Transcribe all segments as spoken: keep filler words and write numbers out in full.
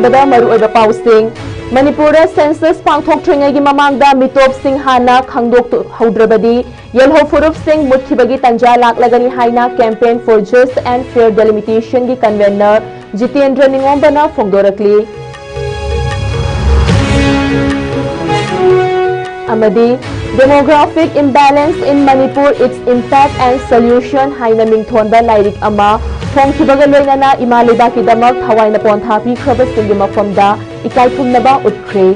ꯗ ꯃꯔꯨꯑꯣꯏꯕ ꯄꯥꯎꯁꯤꯡ꯫ ꯃꯅꯤꯄꯨꯔꯗ ꯁꯦꯟꯁꯁ ꯄꯥꯡꯊꯣꯛꯇ꯭ꯔꯤꯉꯩꯒꯤ ꯃꯃꯥꯡꯗ ꯃꯤꯇꯣꯞꯁꯤꯡ ꯍꯥꯟꯅ ꯈꯪꯗꯣꯛꯍꯧꯗ꯭ꯔꯕꯗꯤ ꯌꯦꯜꯍꯧ ꯐꯨꯔꯨꯞꯁꯤꯡ ꯃꯨꯠꯈꯤꯕꯒꯤ ꯇꯥꯟꯖꯥ ꯂꯥꯛꯂꯒꯅꯤ ꯍꯥꯏꯅ Campaign for Just and Fair Delimitation ꯒꯤ convener ꯖꯤꯇꯦꯟꯗ꯭ꯔ ꯅꯤꯉꯣꯝꯕꯅ ꯐꯣꯡꯗꯣꯔꯛꯂꯤ꯫ ꯑꯃꯗꯤ Demographic Imbalance in Manipur, Its Impact and Solution ꯍꯥꯏꯅ ꯃꯤꯡꯊꯣꯟꯕ ꯂꯥꯏꯔꯤꯛ ꯑꯃ ꯐꯣꯡꯈꯤꯕꯒ ꯂꯣꯏꯅꯅ ꯏꯃꯥ ꯂꯩꯕꯥꯛꯀꯤꯗꯃꯛ ꯊꯋꯥꯏꯅ ꯄꯣꯟꯊꯥ ꯄꯤꯈ꯭ꯔꯕꯁꯤꯡꯒꯤ ꯃꯐꯝꯗ ꯏꯀꯥꯏ ꯈꯨꯝꯅꯕ ꯎꯠꯈ꯭ꯔꯦ꯫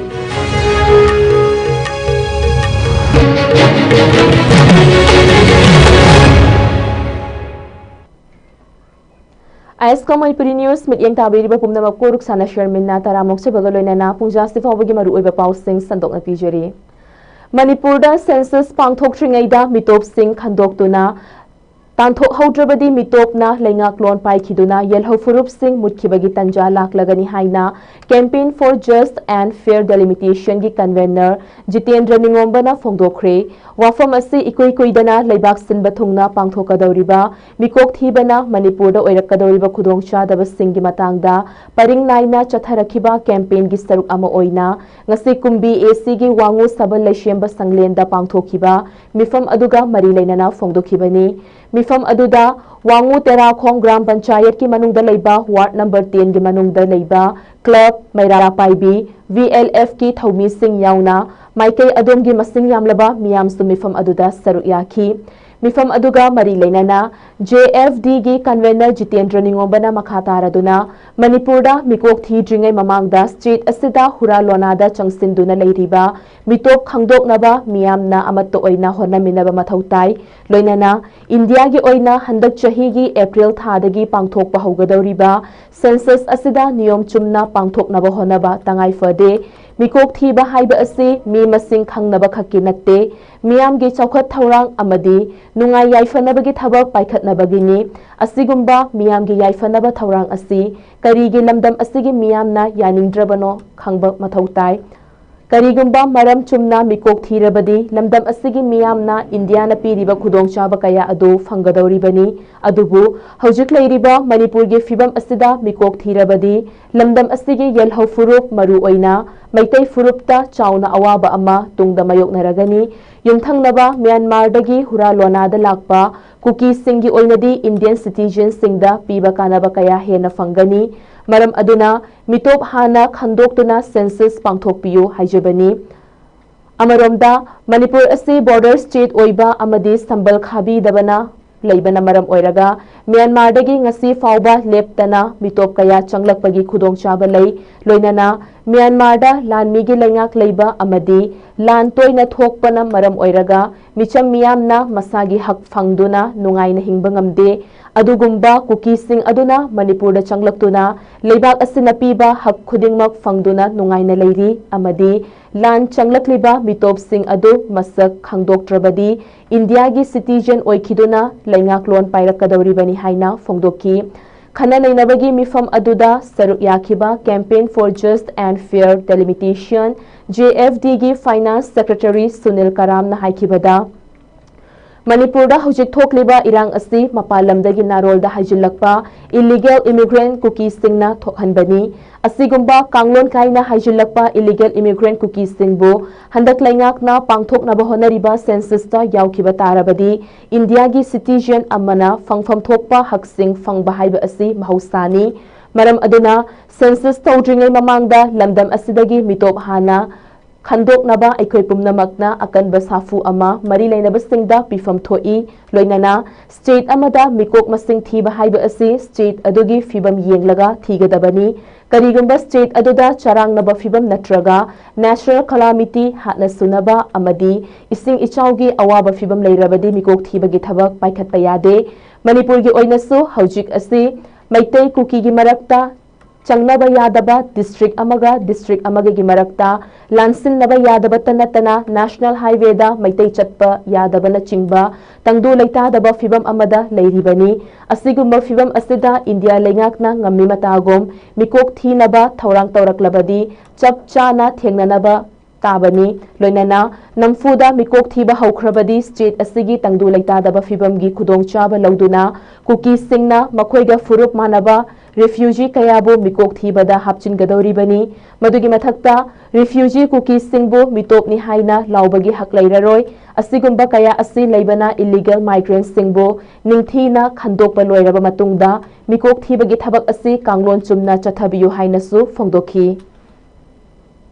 ꯑꯥꯏ ꯑꯦꯁ ꯀꯣ ꯃꯅꯤꯄꯨꯔꯤ ꯅ꯭ꯌꯨꯁ ꯃꯤꯠꯌꯦꯡ ꯇꯥꯕꯤꯔꯤꯕ ꯄꯨꯝꯅꯃꯛꯄꯨ ꯔꯨꯛꯁꯥꯅ ꯁꯔꯃꯤꯟꯅ ꯇꯔꯥꯃꯨꯛ ꯁꯨꯕꯒ ꯂꯣꯏꯅꯅ ꯄꯨꯡꯖꯥꯁꯤ ꯐꯥꯎꯕꯒꯤ ꯃꯔꯨꯑꯣꯏꯕ ꯄꯥꯎꯁꯤꯡ ꯁꯟꯗꯣꯛꯅ ꯄꯤꯖꯔꯤ꯫ ꯃꯅꯤꯄꯨꯔꯗ ꯁꯦꯟꯁꯁ ꯄꯥꯡꯊꯣꯛꯇ꯭ꯔꯤꯉꯩꯗ ꯃꯤꯇꯣꯞꯁꯤꯡ ꯈꯟꯗꯣꯛꯇꯨꯅ ꯇꯥꯟꯊꯣꯛꯍꯧꯗ꯭ꯔꯕꯗꯤ ꯃꯤꯇꯣꯞꯅ ꯂꯩꯉꯥꯛꯂꯣꯟ ꯄꯥꯏꯈꯤꯗꯨꯅ ꯌꯦꯜꯍꯧ ꯐꯨꯔꯨꯞꯁꯤꯡ ꯃꯨꯠꯈꯤꯕꯒꯤ ꯇꯟꯖꯥ ꯂꯥꯛꯂꯒꯅꯤ ꯍꯥꯏꯅ Campaign for Just and Fair Delimitation ꯒꯤ convener ꯖꯤꯇꯦꯟꯗ꯭ꯔ ꯅꯤꯉꯣꯝꯕꯅ ꯐꯣꯡꯗꯣꯛꯈ꯭ꯔꯦ꯫ ꯋꯥꯐꯝ ꯑꯁꯤ ꯏꯀꯨꯏ ꯀꯨꯏꯗꯅ ꯂꯩꯕꯥꯛ ꯁꯤꯟꯕ ꯊꯨꯡꯅ ꯄꯥꯡꯊꯣꯛꯀꯗꯧꯔꯤꯕ ꯃꯤꯀꯣꯛ ꯊꯤꯕꯅ ꯃꯅꯤꯄꯨꯔꯗ ꯑꯣꯏꯔꯛꯀꯗꯧꯔꯤꯕ ꯈꯨꯗꯣꯡꯆꯥꯗꯕꯁꯤꯡꯒꯤ ꯃꯇꯥꯡꯗ ꯄꯔꯤꯡ ꯅꯥꯏꯅ ꯆꯠꯊꯔꯛꯈꯤꯕ campaign ꯒꯤ ꯁꯔꯨꯛ ꯑꯃ ꯑꯣꯏꯅ ꯉꯁꯤ ꯀꯨꯝꯕꯤ ꯑꯦ ꯁꯤ ꯒꯤ ꯋꯥꯉꯨ ꯁꯕꯜ ꯂꯩꯁꯦꯝꯕ ꯁꯪꯂꯦꯟꯗ ꯄꯥꯡꯊꯣꯛꯈꯤꯕ ꯃꯤꯐꯝ ꯑꯗꯨꯒ ꯃꯔꯤ ꯂꯩꯅꯅ ꯐꯣꯡꯗꯣꯛꯈꯤꯕꯅꯤ꯫ ꯃꯤꯐꯝ ꯑꯗꯨꯗ ꯋꯥꯉꯨ ꯇꯦꯔꯥꯈꯣꯡ ꯒ꯭ꯔꯥꯝ ꯄꯟꯆꯥꯌꯠꯀꯤ ꯃꯅꯨꯡꯗ ꯂꯩꯕ ꯋꯥꯔꯗ ꯅꯝꯕꯔ ꯇꯦꯟꯒꯤ ꯃꯅꯨꯡꯗ ꯂꯩꯕ ꯀ꯭ꯂꯕ, ꯃꯩꯔꯥ ꯄꯥꯏꯕꯤ, ꯚꯤ ꯑꯦꯜ ꯑꯦꯐ ꯀꯤ ꯊꯧꯃꯤꯁꯤꯡ ꯌꯥꯎꯅ ꯃꯥꯏꯀꯩ ꯑꯗꯣꯝꯒꯤ ꯃꯁꯤꯡ ꯌꯥꯝꯂꯕ ꯃꯤꯌꯥꯝꯁꯨ ꯃꯤꯐꯝ ꯑꯗꯨꯗ ꯁꯔꯨꯛ ꯌꯥꯈꯤ꯫ ꯃꯤꯐꯝ ꯑꯗꯨꯒ ꯃꯔꯤ ꯂꯩꯅꯅ ꯖꯦ ꯑꯦꯐ ꯗꯤ ꯒꯤ convener ꯖꯤꯇꯦꯟꯗ꯭ꯔ ꯅꯤꯉꯣꯝꯕꯅ ꯃꯈꯥ ꯇꯥꯔꯗꯨꯅ ꯃꯅꯤꯄꯨꯔꯗ ꯃꯤꯀꯣꯛ ꯊꯤꯗ꯭ꯔꯤꯉꯩ ꯃꯃꯥꯡꯗ state ꯑꯁꯤꯗ ꯍꯨꯔꯥ ꯂꯣꯅꯥꯗ ꯆꯪꯁꯤꯟꯗꯨꯅ ꯂꯩꯔꯤꯕ ꯃꯤꯇꯣꯞ ꯈꯪꯗꯣꯛꯅꯕ ꯃꯤꯌꯥꯝꯅ ꯑꯃꯠꯇ ꯑꯣꯏꯅ ꯍꯣꯠꯅꯃꯤꯟꯅꯕ ꯃꯊꯧ ꯇꯥꯏ꯫ ꯂꯣꯏꯅꯅ ꯏꯟꯗꯤꯌꯥꯒꯤ ꯑꯣꯏꯅ ꯍꯟꯗꯛ ꯆꯍꯤꯒꯤ ꯑꯦꯄ꯭ꯔꯤꯜ ꯊꯥꯗꯒꯤ ꯄꯥꯡꯊꯣꯛꯄ ꯍꯧꯒꯗꯧꯔꯤꯕ ꯁꯦꯟꯁꯁ ꯑꯁꯤꯗ ꯅꯤꯌꯣꯝ ꯆꯨꯝꯅ ꯄꯥꯡꯊꯣꯛꯅꯕ ꯍꯣꯠꯅꯕ ꯇꯉꯥꯏ ꯐꯗꯦ꯫ ꯃꯤꯀꯣꯛ ꯊꯤꯕ ꯍꯥꯏꯕ ꯑꯁꯤ ꯃꯤ ꯃꯁꯤꯡ ꯈꯪꯅꯕ ꯈꯛꯀꯤ ꯅꯠꯇꯦ, ꯃꯤꯌꯥꯝꯒꯤ ꯆꯥꯎꯈꯠ ꯊꯧꯔꯥꯡ ꯑꯃꯗꯤ ꯅꯨꯡꯉꯥꯏ ꯌꯥꯏꯐꯅꯕꯒꯤ ꯊꯕꯛ ꯄꯥꯏꯈꯠꯅꯕꯒꯤꯅꯤ꯫ ꯑꯁꯤꯒꯨꯝꯕ ꯃꯤꯌꯥꯝꯒꯤ ꯌꯥꯏꯐꯅꯕ ꯊꯧꯔꯥꯡ ꯑꯁꯤ ꯀꯔꯤꯒꯤ ꯂꯝꯗꯝ ꯑꯁꯤꯒꯤ ꯃꯤꯌꯥꯝꯅ ꯌꯥꯅꯤꯡꯗ꯭ꯔꯕꯅꯣ ꯈꯪꯕ ꯃꯊꯧ ꯇꯥꯏ꯫ ꯀꯔꯤꯒꯨꯝꯕ ꯃꯔꯝ ꯆꯨꯝꯅ ꯃꯤꯀꯣꯛ ꯊꯤꯔꯕꯗꯤ ꯂꯝꯗꯝ ꯑꯁꯤꯒꯤ ꯃꯤꯌꯥꯝꯅ ꯏꯟꯗꯤꯌꯥꯅ ꯄꯤꯔꯤꯕ ꯈꯨꯗꯣꯡꯆꯥꯕ ꯀꯌꯥ ꯑꯗꯨ ꯐꯪꯒꯗꯧꯔꯤꯕꯅꯤ꯫ ꯑꯗꯨꯕꯨ ꯍꯧꯖꯤꯛ ꯂꯩꯔꯤꯕ ꯃꯅꯤꯄꯨꯔꯒꯤ ꯐꯤꯕꯝ ꯑꯁꯤꯗ ꯃꯤꯀꯣꯛ ꯊꯤꯔꯕꯗꯤ ꯂꯝꯗꯝ ꯑꯁꯤꯒꯤ ꯌꯦꯜꯍꯧ ꯐꯨꯔꯨꯞ, ꯃꯔꯨ ꯑꯣꯏꯅ ꯃꯩꯇꯩ ꯐꯨꯔꯨꯞꯇ ꯆꯥꯎꯅ ꯑꯋꯥꯕ ꯑꯃ ꯇꯨꯡꯗ ꯃꯥꯌꯣꯛꯅꯔꯒꯅꯤ꯫ ꯌꯨꯝꯊꯪꯅꯕ ꯃ꯭ꯌꯥꯟꯃꯥꯔꯗꯒꯤ ꯍꯨꯔꯥ ꯂꯣꯅꯥꯗ ꯂꯥꯛꯄ ꯀꯨꯀꯤꯁꯤꯡꯒꯤ ꯑꯣꯏꯅꯗꯤ ꯏꯟꯗꯤꯌꯟ ꯁꯤꯇꯤꯖꯦꯟꯁꯤꯡꯗ ꯄꯤꯕ ꯀꯥꯟꯅꯕ ꯀꯌꯥ ꯍꯦꯟꯅ ꯐꯪꯒꯅꯤ꯫ ꯃꯔꯝ ꯑꯗꯨꯅ ꯃꯤꯇꯣꯞ ꯍꯥꯟꯅ ꯈꯟꯗꯣꯛꯇꯨꯅ ꯁꯦꯟꯁꯁ ꯄꯥꯡꯊꯣꯛꯄꯤꯌꯨ ꯍꯥꯏꯖꯕꯅꯤ꯫ ꯑꯃꯔꯣꯝꯗ, ꯃꯅꯤꯄꯨꯔ ꯑꯁꯤ ꯕꯣꯔꯗꯔ ꯁ꯭ꯇꯦꯠ ꯑꯣꯏꯕ ꯑꯃꯗꯤ ꯁꯝꯕꯜ ꯈꯥꯕꯤꯗꯕꯅ ꯂꯩꯕꯅ ꯃꯔꯝ ꯑꯣꯏꯔꯒ ꯃ꯭ꯌꯥꯟꯃꯥꯔꯗꯒꯤ ꯉꯁꯤ ꯐꯥꯎꯕ ꯂꯦꯞꯇꯅ ꯃꯤꯇꯣꯞ ꯀꯌꯥ ꯆꯪꯂꯛꯄꯒꯤ ꯈꯨꯗꯣꯡꯆꯥꯕ ꯂꯩ꯫ ꯂꯣꯏꯅꯅ ꯃ꯭ꯌꯥꯟꯃꯥꯔꯗ ꯂꯥꯟꯃꯤꯒꯤ ꯂꯩꯉꯥꯛ ꯂꯩꯕ ꯑꯃꯗꯤ ꯂꯥꯟ ꯇꯣꯏꯅ ꯊꯣꯛꯄꯅ ꯃꯔꯝ ꯑꯣꯏꯔꯒ ꯃꯤꯆꯝ ꯃꯤꯌꯥꯝꯅ ꯃꯁꯥꯒꯤ ꯍꯛ ꯐꯪꯗꯨꯅ ꯅꯨꯡꯉꯥꯏꯅ ꯍꯤꯡꯕ ꯉꯝꯗꯦ꯫ ꯑꯗꯨꯒꯨꯝꯕ ꯀꯨꯀꯤꯁꯤꯡ ꯑꯗꯨꯅ ꯃꯅꯤꯄꯨꯔꯗ ꯆꯪꯂꯛꯇꯨꯅ ꯂꯩꯕꯥꯛ ꯑꯁꯤꯅ ꯄꯤꯕ ꯍꯛ ꯈꯨꯗꯤꯡꯃꯛ ꯐꯪꯗꯨꯅ ꯅꯨꯡꯉꯥꯏꯅ ꯂꯩꯔꯤ ꯑꯃꯗꯤ ꯂꯥꯟ ꯆꯪꯂꯛꯂꯤꯕ ꯃꯤꯇꯣꯞꯁꯤꯡ ꯑꯗꯨ ꯃꯁꯛ ꯈꯪꯗꯣꯛꯇ꯭ꯔꯕꯗꯤ ꯏꯟꯗꯤꯌꯥꯒꯤ ꯁꯤꯇꯤꯖꯦꯟ ꯑꯣꯏꯈꯤꯗꯨꯅ ꯂꯩꯉꯥꯛꯂꯣꯟ ꯄꯥꯏꯔꯛꯀꯗꯧꯔꯤꯕꯅꯤ ꯍꯥꯏꯅ ꯐꯣꯡꯗꯣꯛꯈꯤ꯫ ꯈꯟꯅ ꯅꯩꯅꯕꯒꯤ ꯃꯤꯐꯝ ꯑꯗꯨꯗ ꯁꯔꯨꯛ ꯌꯥꯈꯤꯕ Campaign for Just and Fair Delimitation, J F D ꯒꯤ ꯐꯥꯏꯅꯥꯟꯁ ꯁꯦꯀ꯭ꯔꯦꯇꯔꯤ ꯁꯨꯅꯤꯜ ꯀꯔꯥꯝꯅ ꯍꯥꯏꯈꯤꯕꯗ, ꯃꯅꯤꯄꯨꯔꯗ ꯍꯧꯖꯤꯛ ꯊꯣꯛꯂꯤꯕ ꯏꯔꯥꯡ ꯑꯁꯤ ꯃꯄꯥꯟ ꯂꯝꯗꯒꯤ ꯅꯥꯔꯣꯜꯗ ꯍꯥꯏꯖꯤꯜꯂꯛꯄ ꯏꯂꯤꯒꯦꯜ ꯏꯃꯤꯒ꯭ꯔꯦꯟ ꯀꯨꯀꯤꯁꯤꯡꯅ ꯊꯣꯛꯍꯟꯕꯅꯤ꯫ ꯑꯁꯤꯒꯨꯝꯕ ꯀꯥꯡꯂꯣꯟ ꯀꯥꯏꯅ ꯍꯥꯏꯖꯤꯜꯂꯛꯄ ꯏꯂꯤꯒꯦꯜ ꯏꯃꯤꯒ꯭ꯔꯦꯟ ꯀꯨꯀꯤꯁꯤꯡꯕꯨ ꯍꯟꯗꯛ ꯂꯩꯉꯥꯛꯅ ꯄꯥꯡꯊꯣꯛꯅꯕ ꯍꯣꯠꯅꯔꯤꯕ ꯁꯦꯟꯁꯁꯇ ꯌꯥꯎꯈꯤꯕ ꯇꯥꯔꯕꯗꯤ ꯏꯟꯗꯤꯌꯥꯒꯤ ꯁꯤꯇꯤꯖꯦꯟ ꯑꯃꯅ ꯐꯪꯐꯝ ꯊꯣꯛꯄ ꯍꯛꯁꯤꯡ ꯐꯪꯕ ꯍꯥꯏꯕ ꯑꯁꯤ ꯃꯍꯧꯁꯥꯅꯤ꯫ ꯃꯔꯝ ꯑꯗꯨꯅ ꯁꯦꯟꯁꯁ ꯇꯧꯗ꯭ꯔꯤꯉꯩ ꯃꯃꯥꯡꯗ ꯂꯝꯗꯝ ꯑꯁꯤꯗꯒꯤ ꯃꯤꯇꯣꯞ ꯍꯥꯟꯅ ꯈꯟꯗꯣꯛꯅꯕ ꯑꯩꯈꯣꯏ ꯄꯨꯝꯅꯃꯛꯅ ꯑꯀꯟꯕ ꯁꯥꯐꯨ ꯑꯃ ꯃꯔꯤ ꯂꯩꯅꯕꯁꯤꯡꯗ ꯄꯤꯐꯝ ꯊꯣꯛꯏ꯫ ꯂꯣꯏꯅꯅ ꯁ꯭ꯇꯦꯠ ꯑꯃꯗ ꯃꯤꯀꯣꯛ ꯃꯁꯤꯡ ꯊꯤꯕ ꯍꯥꯏꯕ ꯑꯁꯤ ꯁ꯭ꯇꯦꯠ ꯑꯗꯨꯒꯤ ꯐꯤꯕꯝ ꯌꯦꯡꯂꯒ ꯊꯤꯒꯗꯕꯅꯤ꯫ ꯀꯔꯤꯒꯨꯝꯕ ꯁ꯭ꯇꯦꯠ ꯑꯗꯨꯗ ꯆꯔꯥꯡꯅꯕ ꯐꯤꯕꯝ ꯅꯠꯇ꯭ꯔꯒ ꯅꯦꯁꯅꯦꯜ ꯀꯂꯥꯃꯤꯇꯤ, ꯍꯥꯠꯅ ꯁꯨꯅꯕ ꯑꯃꯗꯤ ꯏꯁꯤꯡ ꯏꯆꯥꯎꯒꯤ ꯑꯋꯥꯕ ꯐꯤꯕꯝ ꯂꯩꯔꯕꯗꯤ ꯃꯤꯀꯣꯛ ꯊꯤꯕꯒꯤ ꯊꯕꯛ ꯄꯥꯏꯈꯠꯄ ꯌꯥꯗꯦ꯫ ꯃꯅꯤꯄꯨꯔꯒꯤ ꯑꯣꯏꯅꯁꯨ ꯍꯧꯖꯤꯛ ꯑꯁꯤ ꯃꯩꯇꯩ ꯀꯨꯀꯤꯒꯤ ꯃꯔꯛꯇ ꯆꯪꯅꯕ ꯌꯥꯗꯕ, ꯗꯤꯁꯇ꯭ꯔꯤꯛ ꯑꯃꯒ ꯗꯤꯁꯇ꯭ꯔꯤꯛ ꯑꯃꯒꯒꯤ ꯃꯔꯛꯇ ꯂꯥꯟꯁꯤꯟꯅꯕ ꯌꯥꯗꯕꯇ ꯅꯠꯇꯅ ꯅꯦꯁꯅꯦꯜ ꯍꯥꯏꯋꯦꯗ ꯃꯩꯇꯩ ꯆꯠꯄ ꯌꯥꯗꯕꯅꯆꯤꯡꯕ ꯇꯪꯗꯨ ꯂꯩꯇꯥꯗꯕ ꯐꯤꯕꯝ ꯑꯃꯗ ꯂꯩꯔꯤꯕꯅꯤ꯫ ꯑꯁꯤꯒꯨꯝꯕ ꯐꯤꯕꯝ ꯑꯁꯤꯗ ꯏꯟꯗꯤꯌꯥ ꯂꯩꯉꯥꯛꯅ ꯉꯝꯃꯤ ꯃꯇꯥꯒꯨꯝ ꯃꯤꯀꯣꯛ ꯊꯤꯅꯕ ꯊꯧꯔꯥꯡ ꯇꯧꯔꯛꯂꯕꯗꯤ ꯆꯞ ꯆꯥꯅ ꯊꯦꯡꯅꯅꯕ ꯇꯥꯕꯅꯤ꯫ ꯂꯣꯏꯅꯅ ꯅꯝꯐꯨꯗ ꯃꯤꯀꯣꯛ ꯊꯤꯕ ꯍꯧꯈ꯭ꯔꯕꯗꯤ state ꯑꯁꯤꯒꯤ ꯇꯪꯗꯨ ꯂꯩꯇꯥꯗꯕ ꯐꯤꯕꯝꯒꯤ ꯈꯨꯗꯣꯡꯆꯥꯕ ꯂꯧꯗꯨꯅ ꯀꯨꯀꯤꯁꯤꯡꯅ ꯃꯈꯣꯏꯒ ꯐꯨꯔꯨꯞ ꯃꯥꯟꯅꯕ refugee ꯀꯌꯥꯕꯨ ꯃꯤꯀꯣꯛ ꯊꯤꯕꯗ ꯍꯥꯞꯆꯤꯟꯒꯗꯧꯔꯤꯕꯅꯤ꯫ ꯃꯗꯨꯒꯤ ꯃꯊꯛꯇ refugee ꯀꯨꯀꯤꯁꯤꯡꯕꯨ ꯃꯤꯇꯣꯞꯅꯤ ꯍꯥꯏꯅ ꯂꯥꯎꯕꯒꯤ ꯍꯛ ꯂꯩꯔꯔꯣꯏ꯫ ꯑꯁꯤꯒꯨꯝꯕ ꯀꯌꯥ ꯑꯁꯤ ꯂꯩꯕꯅ illegal migrantꯁꯤꯡꯕꯨ ꯅꯤꯡꯊꯤꯅ ꯈꯟꯗꯣꯛꯄ ꯂꯣꯏꯔꯕ ꯃꯇꯨꯡꯗ ꯃꯤꯀꯣꯛ ꯊꯤꯕꯒꯤ ꯊꯕꯛ ꯑꯁꯤ ꯀꯥꯡꯂꯣꯟ ꯆꯨꯝꯅ ꯆꯠꯊꯕꯤꯌꯨ ꯍꯥꯏꯅꯁꯨ ꯐꯣꯡꯗꯣꯛꯈꯤ꯫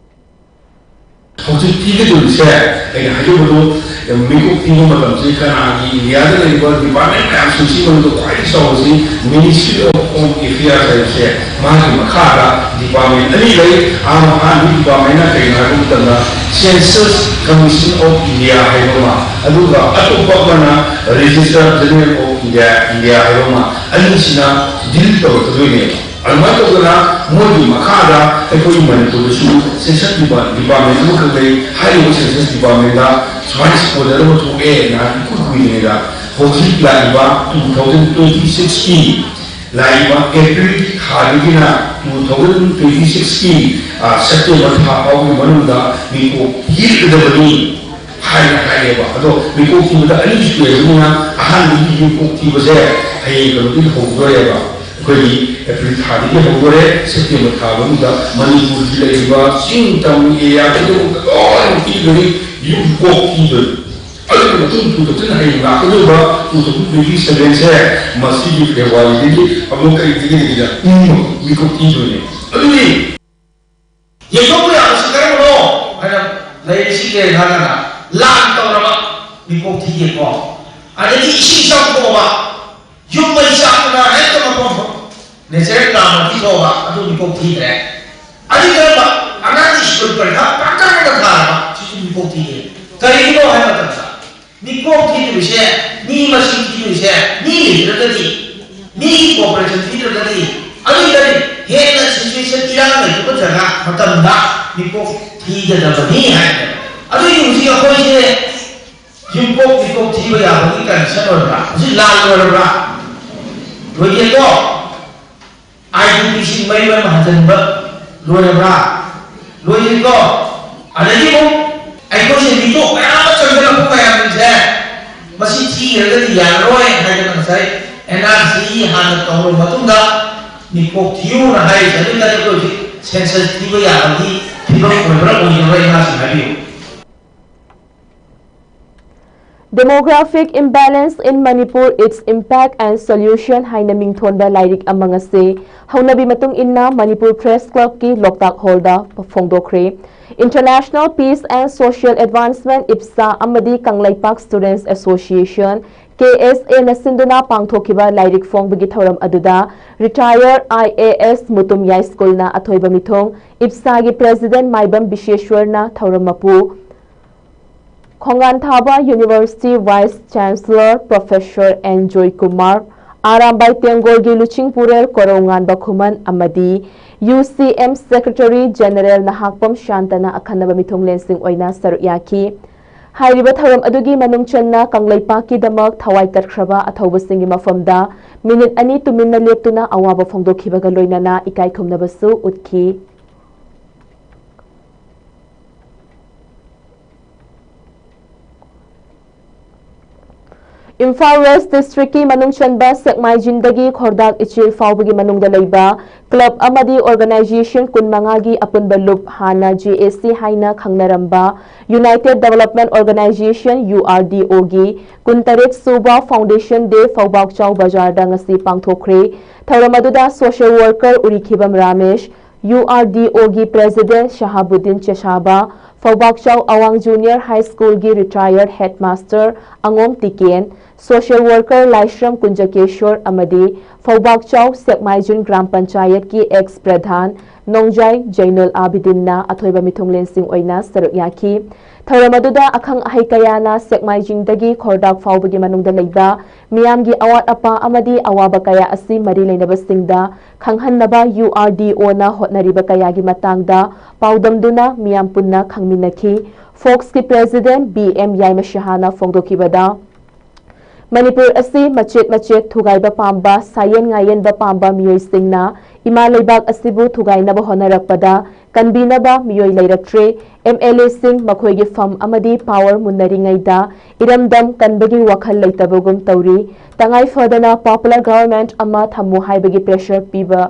ꯍꯧꯖꯤꯛ ꯊꯤꯒꯗꯧꯔꯤꯁꯦ ꯑꯩꯅ ꯍꯥꯏꯖꯕꯗꯣ, ꯃꯤꯀꯣꯛ ꯊꯤꯕ ꯃꯇꯝꯁꯤ ꯀꯅꯥꯒꯤ, ꯏꯟꯗꯤꯌꯥꯗ ꯂꯩꯔꯤꯕ department ꯃꯌꯥꯝꯁꯤꯡꯁꯤ ꯃꯅꯨꯡꯗ ꯈ꯭ꯋꯥꯏꯗꯒꯤ ꯆꯥꯎꯕꯁꯤ Ministry of Home Affairs ꯍꯥꯏꯕꯁꯦ, ꯃꯥꯒꯤ ꯃꯈꯥꯗ department ꯑꯅꯤ ꯂꯩ꯫ ꯑꯍꯥꯟꯕ, ꯑꯍꯥꯟꯕꯒꯤ departmentꯅ ꯀꯩꯅꯣ ꯍꯥꯏꯕ ꯃꯇꯝꯗ Census Commission of India ꯍꯥꯏꯕ ꯑꯃ, ꯑꯗꯨꯒ ꯑꯇꯣꯞꯄ ꯑꯃꯅ Registrar General of India, India ꯍꯥꯏꯕ ꯑꯃ, ꯑꯅꯤꯁꯤꯅ deal ꯇꯧꯔꯛꯀꯗꯣꯏꯅꯦꯕ꯫ ꯑꯗꯨꯃꯥꯏꯅ ꯇꯧꯗꯅ ꯃꯣꯏꯒꯤ ꯃꯈꯥꯗ ꯑꯩꯈꯣꯏ ꯃꯅꯤꯄꯨꯔꯗꯁꯨ Census department ꯑꯃꯈꯛ ꯂꯩ꯫ ꯍꯥꯏꯔꯤꯕ Census departmentꯇ ꯁꯨꯃꯥꯏꯅ ꯁ꯭ꯀꯣꯂꯔ ꯑꯃ ꯊꯣꯛꯑꯦ, ꯅꯍꯥꯟ ꯏꯀꯨꯏ ꯀꯨꯏꯗ꯭ꯔꯤꯉꯩꯗ꯫ ꯍꯧꯖꯤꯛ ꯂꯥꯛꯏꯕ two thousand twenty sixꯀꯤ ꯂꯥꯛꯏꯕ April ꯊꯥꯗꯒꯤꯅ two thousand twenty sixꯀꯤ September ꯊꯥ ꯐꯥꯎꯕꯒꯤ ꯃꯅꯨꯡꯗ ꯃꯤꯀꯣꯛ ꯊꯤꯒꯗꯕꯅꯤ ꯍꯥꯏꯅ ꯍꯥꯏꯌꯦꯕ꯫ ꯑꯗꯣ ꯃꯤꯀꯣꯛ ꯊꯤꯕꯗ ꯑꯅꯤꯁꯨ ꯂꯩꯕꯅꯤꯅ ꯑꯍꯥꯟꯕꯒꯤ ꯃꯤꯀꯣꯛ ꯊꯤꯕꯁꯦ ꯍꯌꯦꯡ ꯀꯩꯅꯣꯗꯒꯤ ꯍꯧꯗꯣꯔꯦꯕ꯫ ꯑꯩꯈꯣꯏꯒꯤ April ꯊꯥꯗꯒꯤ ꯍꯧꯗꯣꯔꯦ, September ꯊꯥ ꯃꯅꯨꯡꯗ ꯃꯅꯤꯄꯨꯔꯒꯤ ꯂꯩꯔꯤꯕ ꯆꯤꯡ ꯇꯝ area ꯈꯨꯗꯤꯡꯃꯛꯇ ꯂꯣꯏꯅ ꯄꯤꯒꯅꯤ, ꯌꯨꯝ ꯀꯣꯛ ꯄꯤꯗꯣꯏꯅꯤ꯫ ꯑꯗꯨꯒꯤ ꯃꯇꯨꯡ two thousand ꯍꯌꯦꯡ ꯂꯥꯛꯀꯗꯧꯕ two thousand twenty sevenꯁꯦ ꯃꯁꯤꯒꯤ Februaryꯗꯒꯤ ꯑꯃꯨꯛ ꯀꯔꯤꯗꯒꯤ ꯂꯩꯒꯦ? ꯃꯤꯀꯣꯛ ꯄꯤꯗꯣꯏꯅꯦ꯫ ꯑꯗꯨꯗꯤ ꯌꯦꯛꯊꯣꯛꯄ ꯌꯥꯕꯁꯤ ꯀꯔꯝꯕꯅꯣ ꯍꯥꯏꯅ ꯂꯩꯔꯤꯁꯤ ꯀꯔꯤ ꯍꯥꯏꯔꯒꯅ ꯂꯥꯟ ꯇꯧꯔꯕ ꯃꯤꯀꯣꯛ ꯊꯤꯒꯦꯀꯣ, ꯑꯗꯒꯤ ꯏꯁꯤꯡ ꯏꯆꯥꯎ ꯊꯣꯛꯑꯕ, ꯌꯨꯝ ꯃꯩ ꯆꯥꯛꯇꯅ ꯍꯦꯛꯇ ꯃꯐꯝ natural ꯀꯥꯃ ꯊꯤꯊꯣꯛꯑꯕ ꯑꯗꯨ ꯃꯤꯀꯣꯛ ꯊꯤꯈ꯭ꯔꯦ꯫ ꯑꯗꯨ ꯀꯔꯝꯕ? ꯑꯉꯥꯡꯒꯤ ꯁ꯭ꯀꯨꯜ ꯄꯔꯤꯈꯥ ꯄꯥꯡꯊꯣꯛꯅ ꯊꯥꯔꯕ ꯁꯤꯁꯨ ꯃꯤꯀꯣꯛ ꯊꯤꯈ꯭ꯔꯦ꯫ ꯀꯔꯤꯒꯤꯅꯣ ꯍꯥꯏꯕ ꯃꯇꯝꯗ ꯃꯤꯀꯣꯛ ꯊꯤꯗꯣꯏꯁꯦ, ꯃꯤ ꯃꯁꯤꯡ ꯊꯤꯗꯣꯏꯁꯦ, ꯃꯤ ꯂꯩꯇ꯭ꯔꯒꯗꯤ, ꯃꯤꯒꯤ cooperation ꯊꯤꯗ꯭ꯔꯒꯗꯤ, ꯑꯗꯨ ꯑꯣꯏꯇꯥꯔꯗꯤ ꯍꯦꯟꯅ situation ꯏꯔꯥꯡ ꯂꯩꯇꯕ ꯖꯒꯥ ꯃꯇꯝꯗ ꯃꯤꯀꯣꯛ ꯊꯤꯒꯗꯕꯅꯤ ꯍꯥꯏꯕꯅꯦꯕ꯫ ꯑꯗꯨꯒꯤ ꯍꯧꯖꯤꯛ ꯑꯩꯈꯣꯏꯁꯦ ꯌꯨꯝꯀꯣꯛ ꯃꯤꯀꯣꯛ ꯊꯤꯕ ꯌꯥꯕꯒꯤ condition ꯑꯣꯏꯔꯕ꯭ꯔꯥ? ꯍꯧꯖꯤꯛ ꯂꯥꯟ ꯂꯣꯏꯔꯕ꯭ꯔꯥ? ꯂꯣꯏꯗꯦꯀꯣ? IDPꯁꯤꯡ ꯃꯌꯨꯝ ꯃꯌꯨꯝ ꯍꯟꯖꯤꯟꯕ ꯂꯣꯏꯔꯕ꯭ꯔꯥ? ꯂꯣꯏꯗ꯭ꯔꯤꯀꯣ? ꯑꯗꯒꯤ ꯑꯃꯨꯛ ꯑꯩꯈꯣꯏꯁꯦ ꯃꯤꯇꯣꯞ ꯃꯌꯥꯝ ꯑꯃ ꯆꯪꯁꯤꯜꯂꯛꯄ ꯃꯌꯥꯝꯁꯦ ꯃꯁꯤ ꯊꯤꯔꯒꯗꯤ ꯌꯥꯔꯔꯣꯏ ꯍꯥꯏꯗꯅ ꯉꯁꯥꯏ ꯑꯦꯟ ꯑꯥꯔ ꯁꯤ ꯍꯥꯟꯅ ꯇꯧꯔꯕ ꯃꯇꯨꯡꯗ ꯃꯤꯀꯣꯛ ꯊꯤꯌꯨꯅ ꯍꯥꯏꯔꯤꯁꯦ꯫ ꯑꯗꯨ ꯅꯠꯇ꯭ꯔꯒ ꯍꯧꯖꯤꯛ ꯁꯦꯟꯁꯁ ꯊꯤꯕ ꯌꯥꯕꯒꯤ ꯐꯤꯕꯝ ꯑꯣꯏꯕ꯭ꯔꯥ ꯑꯣꯏꯗꯕ꯭ꯔꯥ ꯏꯃꯥꯁꯤꯡ ꯍꯥꯏꯕꯤꯌꯨ꯫ Demographic Imbalance in Manipur, Its Impact and Solution ꯍꯥꯏꯅ ꯃꯤꯡꯊꯣꯟꯕ ꯂꯥꯏꯔꯤꯛ ꯑꯃ ꯉꯁꯤ ꯍꯧꯅꯕꯤ ꯃꯇꯨꯡ ꯏꯟꯅ ꯃꯅꯤꯄꯨꯔ ꯄ꯭ꯔꯦꯁ ꯀ꯭ꯂꯕꯀꯤ ꯂꯣꯛꯇꯥꯛ ꯍꯣꯜꯗ ꯐꯣꯡꯗꯣꯛꯈ꯭ꯔꯦ꯫ International Peace and Social Advancement, ꯏꯞꯁꯥ, ꯑꯃꯗꯤ ꯀꯪꯂꯩꯄꯥꯛ Students Association, ꯀꯦ ꯑꯦꯁ ꯑꯦꯅ ꯁꯤꯟꯗꯨꯅ ꯄꯥꯡꯊꯣꯛꯈꯤꯕ ꯂꯥꯏꯔꯤꯛ ꯐꯣꯡꯕꯒꯤ ꯊꯧꯔꯝ ꯑꯗꯨꯗ retire I A S Mutum ꯌꯥꯏꯁ꯭ꯀꯨꯜꯅ ꯑꯊꯣꯏꯕ ꯃꯤꯊꯨꯡ, ꯏꯞꯁꯥꯒꯤ ꯄ꯭ꯔꯦꯁꯤꯗꯦꯟꯠ ꯃꯥꯏꯕꯝ ꯕꯤꯁꯦꯁ꯭ꯋꯔꯅ ꯊꯧꯔꯝ ꯃꯄꯨ, ꯈꯣꯡꯉꯥꯟꯊꯥꯕ university vice chancellor professor N Joykumar, Arambai ꯇꯦꯡꯒꯣꯜꯒꯤ ꯂꯨꯆꯤꯡꯄꯨꯔꯦꯜ ꯀꯣꯔꯧꯉꯥꯟꯕ ꯈꯨꯃꯟ ꯑꯃꯗꯤ U C M secretary general ꯅꯍꯥꯛꯄꯝ ꯁꯥꯟꯇꯅ ꯑꯈꯟꯅꯕ ꯃꯤꯊꯨꯡꯂꯦꯟꯁꯤꯡ ꯑꯣꯏꯅ ꯁꯔꯨꯛ ꯌꯥꯈꯤ꯫ ꯍꯥꯏꯔꯤꯕ ꯊꯧꯔꯝ ꯑꯗꯨꯒꯤ ꯃꯅꯨꯡ ꯆꯟꯅ ꯀꯪꯂꯩꯄꯥꯛꯀꯤꯗꯃꯛ ꯊꯋꯥꯏ ꯇꯠꯈ꯭ꯔꯕ ꯑꯊꯧꯕꯁꯤꯡꯒꯤ ꯃꯐꯝꯗ ꯃꯤꯅꯤꯠ ꯑꯅꯤ ꯇꯨꯃꯤꯟꯅ ꯂꯦꯞꯇꯨꯅ ꯑꯋꯥꯕ ꯐꯣꯡꯗꯣꯛꯈꯤꯕꯒ ꯂꯣꯏꯅꯅ ꯏꯀꯥꯏ ꯈꯨꯝꯅꯕꯁꯨ ꯎꯠꯈꯤ꯫ ꯏꯝꯐꯥꯜ ꯋꯦꯁ꯭ꯠ ꯗꯤꯁꯇ꯭ꯔꯤꯛꯀꯤ ꯃꯅꯨꯡ ꯆꯟꯕ ꯁꯦꯛꯃꯥꯏꯖꯤꯡꯗꯒꯤ ꯈꯣꯔꯗꯥꯛ ꯏꯆꯦꯜ ꯐꯥꯎꯕꯒꯤ ꯃꯅꯨꯡꯗ ꯂꯩꯕ ꯀ꯭ꯂꯕ ꯑꯃꯗꯤ ꯑꯣꯔꯒꯅꯥꯏꯖꯦꯁꯟ ꯀꯨꯟꯃꯉꯥꯒꯤ ꯑꯄꯨꯟꯕ ꯂꯨꯞ, ꯍꯥꯟꯅ ꯖꯦ ꯑꯦ ꯁꯤ ꯍꯥꯏꯅ ꯈꯪꯅꯔꯝꯕ United Development Organisation, U R D ꯑꯣꯒꯤ ꯀꯨꯟꯇꯔꯦꯠ ꯁꯨꯕ Foundation Day ꯐꯧꯕꯥꯛꯆꯥꯎ ꯕꯖꯥꯔꯗ ꯉꯁꯤ ꯄꯥꯡꯊꯣꯛꯈ꯭ꯔꯦ꯫ ꯊꯧꯔꯝ ꯑꯗꯨꯗ social worker ꯎꯔꯤꯈꯤꯕꯝ ꯔꯥꯃꯦꯁ, ꯌꯨ ꯑꯥꯔ ꯗꯤ ꯑꯣꯒꯤ ꯄ꯭ꯔꯦꯁꯤꯗꯦꯟꯠ ꯁꯍꯥꯕꯨꯗꯤꯟ ꯆꯦꯁꯥꯕ, ꯐꯧꯕꯥꯛꯆꯥꯎ ꯑꯋꯥꯡ ꯖꯨꯅꯤꯌꯔ ꯍꯥꯏ ꯁ꯭ꯀꯨꯜꯒꯤ ꯔꯤꯇꯥꯌꯔꯗ ꯍꯦꯗꯃꯥꯁꯇꯔ ꯑꯉꯣꯝ ꯇꯤꯀꯦꯟ, social worker ꯂꯥꯏꯁ꯭ꯔꯝ ꯀꯨꯟꯖꯀꯦꯁ꯭ꯋꯔ ꯑꯃꯗꯤ ꯐꯧꯕꯥꯛꯆꯥꯎ ꯁꯦꯛꯃꯥꯏꯖꯤꯡ ꯒ꯭ꯔꯥꯝ ꯄꯟꯆꯥꯌꯠꯀꯤ ex ꯄ꯭ꯔꯙꯥꯟ ꯅꯣꯡꯖꯥꯏ ꯖꯩꯅꯨꯜ ꯑꯥꯕꯤꯗꯤꯟꯅ ꯑꯊꯣꯏꯕ ꯃꯤꯊꯨꯡꯂꯦꯟꯁꯤꯡ ꯑꯣꯏꯅ ꯁꯔꯨꯛ ꯌꯥꯈꯤ꯫ ꯊꯧꯔꯝ ꯑꯗꯨꯗ ꯑꯈꯪ ꯑꯍꯩ ꯀꯌꯥꯅ ꯁꯦꯛꯃꯥꯏꯖꯤꯡꯗꯒꯤ ꯈꯣꯔꯗꯥꯛ ꯐꯥꯎꯕꯒꯤ ꯃꯅꯨꯡꯗ ꯂꯩꯕ ꯃꯤꯌꯥꯝꯒꯤ ꯑꯋꯥꯠ ꯑꯄꯥ ꯑꯃꯗꯤ ꯑꯋꯥꯕ ꯀꯌꯥ ꯑꯁꯤ ꯃꯔꯤ ꯂꯩꯅꯕꯁꯤꯡꯗ ꯈꯪꯍꯟꯅꯕ ꯌꯨ ꯑꯥꯔ ꯗꯤ ꯑꯣꯅ ꯍꯣꯠꯅꯔꯤꯕ ꯀꯌꯥꯒꯤ ꯃꯇꯥꯡꯗ ꯄꯥꯎꯗꯝꯗꯨꯅ ꯃꯤꯌꯥꯝ ꯄꯨꯟꯅ ꯈꯪꯃꯤꯟꯅꯈꯤ꯫ ꯐꯣꯛꯁꯀꯤ ꯄ꯭ꯔꯦꯁꯤꯗꯦꯟꯠ ꯕꯤ ꯑꯦꯝ ꯌꯥꯏꯃ ꯁꯍꯥꯅ ꯐꯣꯡꯗꯣꯛꯈꯤꯕꯗ, ꯃꯅꯤꯄꯨꯔ ꯑꯁꯤ ꯃꯆꯦꯠ ꯃꯆꯦꯠ ꯊꯨꯒꯥꯏꯕ ꯄꯥꯝꯕ, ꯁꯥꯌꯦꯟ ꯉꯥꯌꯦꯟꯕ ꯄꯥꯝꯕ ꯃꯤꯑꯣꯏꯁꯤꯡꯅ ꯏꯃꯥ ꯂꯩꯕꯥꯛ ꯑꯁꯤꯕꯨ ꯊꯨꯒꯥꯏꯅꯕ ꯍꯣꯠꯅꯔꯛꯄꯗ ꯀꯟꯕꯤꯅꯕ ꯃꯤꯑꯣꯏ ꯂꯩꯔꯛꯇ꯭ꯔꯦ꯫ ꯑꯦꯝ ꯑꯦꯜ ꯑꯦꯁꯤꯡ ꯃꯈꯣꯏꯒꯤ ꯐꯝ ꯑꯃꯗꯤ ꯄꯥꯋꯔ ꯃꯨꯟꯅꯔꯤꯉꯩꯗ ꯏꯔꯝꯗꯝ ꯀꯟꯕꯒꯤ ꯋꯥꯈꯜ ꯂꯩꯇꯕꯒꯨꯝ ꯇꯧꯔꯤ꯫ ꯇꯉꯥꯏ ꯐꯗꯅ ꯄꯣꯄꯨꯂꯔ ꯒꯚꯔꯟꯃꯦꯟꯠ ꯑꯃ ꯊꯝꯃꯨ ꯍꯥꯏꯕꯒꯤ ꯄ꯭ꯔꯦꯁꯔ ꯄꯤꯕ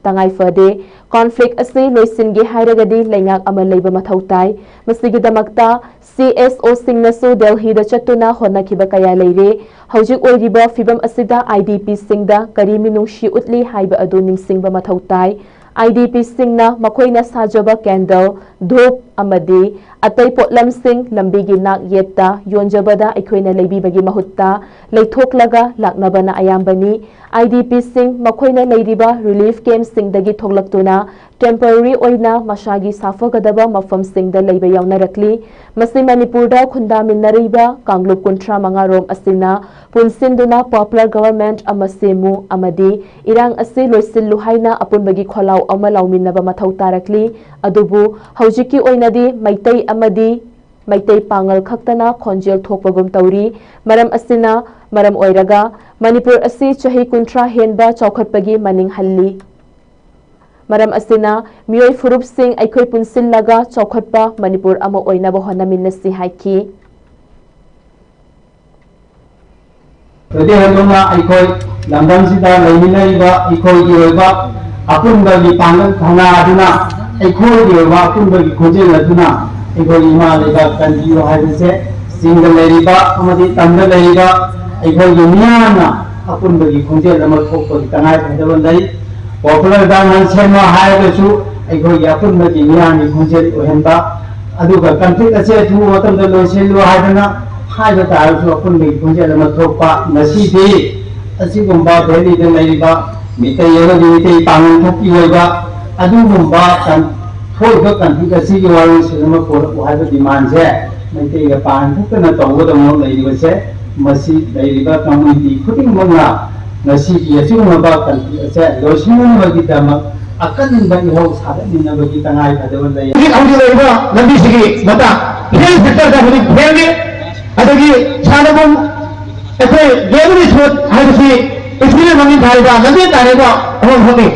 ꯇꯉꯥꯏ ꯐꯗꯦ꯫ ꯀꯣꯟꯐ꯭ꯂꯤꯛ ꯑꯁꯤ ꯂꯣꯏꯁꯤꯟꯒꯦ ꯍꯥꯏꯔꯒꯗꯤ ꯂꯩꯉꯥꯛ ꯑꯃ ꯂꯩꯕ ꯃꯊꯧ ꯇꯥꯏ꯫ ꯃꯁꯤꯒꯤꯗꯃꯛꯇ ꯁꯤ ꯑꯦꯁ ꯑꯣꯁꯤꯡꯅꯁꯨ ꯗꯦꯜꯍꯤꯗ ꯆꯠꯇꯨꯅ ꯍꯣꯠꯅꯈꯤꯕ ꯀꯌꯥ ꯂꯩꯔꯦ꯫ ꯍꯧꯖꯤꯛ ꯑꯣꯏꯔꯤꯕ ꯐꯤꯕꯝ ꯑꯁꯤꯗ ꯑꯥꯏ ꯗꯤ ꯄꯤꯁꯤꯡꯗ ꯀꯔꯤ ꯃꯤꯅꯨꯡꯁꯤ ꯎꯠꯂꯤ ꯍꯥꯏꯕ ꯑꯗꯨ ꯅꯤꯡꯁꯤꯡꯕ ꯃꯊꯧ ꯇꯥꯏ꯫ ꯑꯥꯏ ꯗꯤ ꯄꯤꯁꯤꯡꯅ ꯃꯈꯣꯏꯅ ꯁꯥꯖꯕ ꯀꯦꯟꯗꯜ, ꯙꯨꯞ ꯑꯃꯗꯤ ꯑꯇꯩ ꯄꯣꯠꯂꯝꯁꯤꯡ ꯂꯝꯕꯤꯒꯤ ꯅꯥꯛ ꯌꯦꯠꯇ ꯌꯣꯟꯖꯕꯗ ꯑꯩꯈꯣꯏꯅ ꯂꯩꯕꯤꯕꯒꯤ ꯃꯍꯨꯠꯇ ꯂꯩꯊꯣꯛꯂꯒ ꯂꯥꯛꯅꯕꯅ ꯑꯌꯥꯝꯕꯅꯤ꯫ ꯑꯥꯏ ꯗꯤ ꯄꯤꯁꯤꯡ ꯃꯈꯣꯏꯅ ꯂꯩꯔꯤꯕ ꯔꯤꯂꯤꯐ ꯀꯦꯝꯞꯁꯤꯡꯗꯒꯤ ꯊꯣꯛꯂꯛꯇꯨꯅ ꯇꯦꯝꯄꯣꯔꯔꯤ ꯑꯣꯏꯅ ꯃꯁꯥꯒꯤ ꯁꯥꯐꯒꯗꯕ ꯃꯐꯝꯁꯤꯡꯗ ꯂꯩꯕ ꯌꯥꯎꯅꯔꯛꯂꯤ꯫ ꯃꯁꯤ ꯃꯅꯤꯄꯨꯔꯗ ꯈꯨꯟꯗꯥꯃꯤꯟꯅꯔꯤꯕ ꯀꯥꯡꯂꯨꯞ ꯀꯨꯟꯊ꯭ꯔꯥ ꯃꯉꯥ ꯔꯣꯝ ꯑꯁꯤꯅ ꯄꯨꯟꯁꯤꯟꯗꯨꯅ ꯄꯣꯄꯨꯂꯔ ꯒꯚꯔꯟꯃꯦꯟꯠ ꯑꯃ ꯁꯦꯝꯃꯨ ꯑꯃꯗꯤ ꯏꯔꯥꯡ ꯑꯁꯤ ꯂꯣꯏꯁꯤꯜꯂꯨ ꯍꯥꯏꯅ ꯑꯄꯨꯟꯕꯒꯤ ꯈꯣꯜꯂꯥꯎ ꯑꯃ ꯂꯥꯎꯃꯤꯟꯅꯕ ꯃꯊꯧ ꯇꯥꯔꯛꯂꯤ꯫ ꯑꯗꯨꯕꯨ ꯍꯧꯖꯤꯛꯀꯤ ꯑꯣꯏꯅꯗꯤ ꯃꯩꯇꯩ ꯑꯃꯗꯤ ꯃꯩꯇꯩ ꯄꯥꯉꯜ ꯈꯛꯇꯅ ꯈꯣꯟꯖꯦꯜ ꯊꯣꯛꯄꯒꯨꯝ ꯇꯧꯔꯤ꯫ ꯃꯔꯝ ꯑꯁꯤꯅ ꯃꯔꯝ ꯑꯣꯏꯔꯒ ꯃꯅꯤꯄꯨꯔ ꯑꯁꯤ ꯆꯍꯤ ꯀꯨꯟꯊ꯭ꯔꯥ ꯍꯦꯟꯕ ꯆꯥꯎꯈꯠꯄꯒꯤ ꯃꯅꯤꯡ ꯍꯜꯂꯤ꯫ ꯃꯔꯝ ꯑꯁꯤꯅ ꯃꯤꯑꯣꯏ ꯐꯨꯔꯨꯞꯁꯤꯡ ꯑꯩꯈꯣꯏ ꯄꯨꯟꯁꯤꯜꯂꯒ ꯆꯥꯎꯈꯠꯄ ꯃꯅꯤꯄꯨꯔ ꯑꯃ ꯑꯣꯏꯅꯕ ꯍꯣꯠꯅꯃꯤꯟꯅꯁꯤ ꯍꯥꯏꯈꯤ꯫ ꯍꯧꯖꯤꯛ ꯍꯧꯖꯤꯛꯅ ꯑꯩꯈꯣꯏ ꯂꯝꯗꯝꯁꯤꯗ ꯂꯩꯃꯤꯟꯅꯔꯤꯕ ꯑꯩꯈꯣꯏꯒꯤ ꯑꯣꯏꯕ ꯑꯄꯨꯟꯕꯒꯤ ꯄꯥꯡꯒꯜ ꯊꯧꯅꯥ ꯑꯗꯨꯅ, ꯑꯩꯈꯣꯏꯒꯤ ꯑꯣꯏꯕ ꯑꯄꯨꯟꯕꯒꯤ ꯈꯣꯟꯖꯦꯜ ꯑꯗꯨꯅ ꯑꯩꯈꯣꯏꯒꯤ ꯏꯃꯥ ꯂꯩꯕꯥꯛ ꯀꯟꯕꯤꯌꯨ ꯍꯥꯏꯕꯁꯦ ꯆꯤꯡꯗ ꯂꯩꯔꯤꯕ ꯑꯃꯗꯤ ꯇꯝꯗ ꯂꯩꯔꯤꯕ ꯑꯩꯈꯣꯏꯒꯤ ꯃꯤꯌꯥꯝꯅ ꯑꯄꯨꯟꯕꯒꯤ ꯈꯣꯟꯖꯦꯜ ꯑꯃ ꯊꯣꯛꯄꯒꯤ ꯇꯉꯥꯏ ꯐꯗꯕ ꯂꯩ꯫ ꯄꯣꯄꯨꯂꯔ ꯒꯚꯔꯟꯃꯦꯟꯠ ꯁꯦꯝꯕ ꯍꯥꯏꯔꯒꯁꯨ ꯑꯩꯈꯣꯏꯒꯤ ꯑꯄꯨꯟꯕꯒꯤ ꯃꯤꯌꯥꯝꯒꯤ ꯈꯣꯟꯖꯦꯜ ꯑꯣꯏꯍꯟꯕ, ꯑꯗꯨꯒ ꯀꯟꯐ꯭ꯂꯤꯛ ꯑꯁꯦ ꯑꯊꯨꯕ ꯃꯇꯝꯗ ꯂꯣꯏꯁꯤꯜꯂꯨ ꯍꯥꯏꯗꯅ ꯍꯥꯏꯕ ꯇꯥꯔꯒꯁꯨ ꯑꯄꯨꯟꯕꯒꯤ ꯈꯣꯟꯖꯦꯜ ꯑꯃ ꯊꯣꯛꯄ꯫ ꯉꯁꯤꯗꯤ ꯑꯁꯤꯒꯨꯝꯕ ꯗꯦꯜꯂꯤꯗ ꯂꯩꯔꯤꯕ ꯃꯤꯇꯩ ꯑꯃꯗꯤ ꯃꯤꯇꯩ ꯄꯥꯡꯒꯜ ꯊꯛꯀꯤ ꯑꯣꯏꯕ ꯑꯗꯨꯒꯨꯝꯕ ꯀꯟ-, ꯊꯣꯛꯏꯕ ꯀꯟꯐ꯭ꯂꯤꯛ ꯑꯁꯤꯒꯤ ꯋꯥꯔꯣꯜꯁꯤꯡ ꯑꯃ ꯄꯨꯔꯛꯎ ꯍꯥꯏꯕ ꯗꯤꯃꯥꯟꯁꯦ ꯃꯩꯇꯩꯒ ꯄꯥꯡꯒꯜ ꯊꯛꯇꯅ ꯇꯧꯕꯗꯧꯅ ꯂꯩꯔꯤꯕꯁꯦ, ꯃꯁꯤ ꯂꯩꯔꯤꯕ ꯀꯝꯃ꯭ꯌꯨꯅꯤꯇꯤ ꯈꯨꯗꯤꯡꯃꯛꯅ ꯉꯁꯤꯒꯤ ꯑꯁꯤꯒꯨꯝꯂꯕ ꯀꯟꯐ꯭ꯂꯤꯛ ꯑꯁꯦ ꯂꯣꯏꯁꯤꯟꯅꯅꯕꯒꯤꯗꯃꯛ ꯑꯀꯟꯕ ꯏꯍꯧ ꯁꯥꯒꯠꯃꯤꯟꯅꯕꯒꯤ ꯇꯉꯥꯏ ꯐꯗꯕ ꯂꯩ꯫ ꯍꯧꯖꯤꯛ ꯍꯧꯖꯤꯛ ꯂꯩꯔꯤꯕ ꯂꯝꯕꯤꯁꯤꯒꯤ ꯃꯇꯥꯡ ꯍꯦꯜꯊ ꯁꯦꯛꯇꯔꯗ ꯍꯧꯖꯤꯛ ꯐꯦꯜꯅꯤ, ꯑꯗꯒꯤ ꯁꯥꯟꯅꯕꯨꯡ, ꯑꯩꯈꯣꯏ ꯂꯦꯕꯔ ꯁ꯭ꯄꯣꯔꯠ ꯍꯥꯏꯕꯁꯤ ꯄ꯭ꯔꯤꯊꯤꯕꯤꯗ ꯃꯃꯤꯡ ꯊꯥꯔꯤꯕ ꯂꯝꯖꯦꯜ ꯇꯥꯟꯅꯔꯤꯕ ꯑꯃꯈꯛꯅꯤ꯫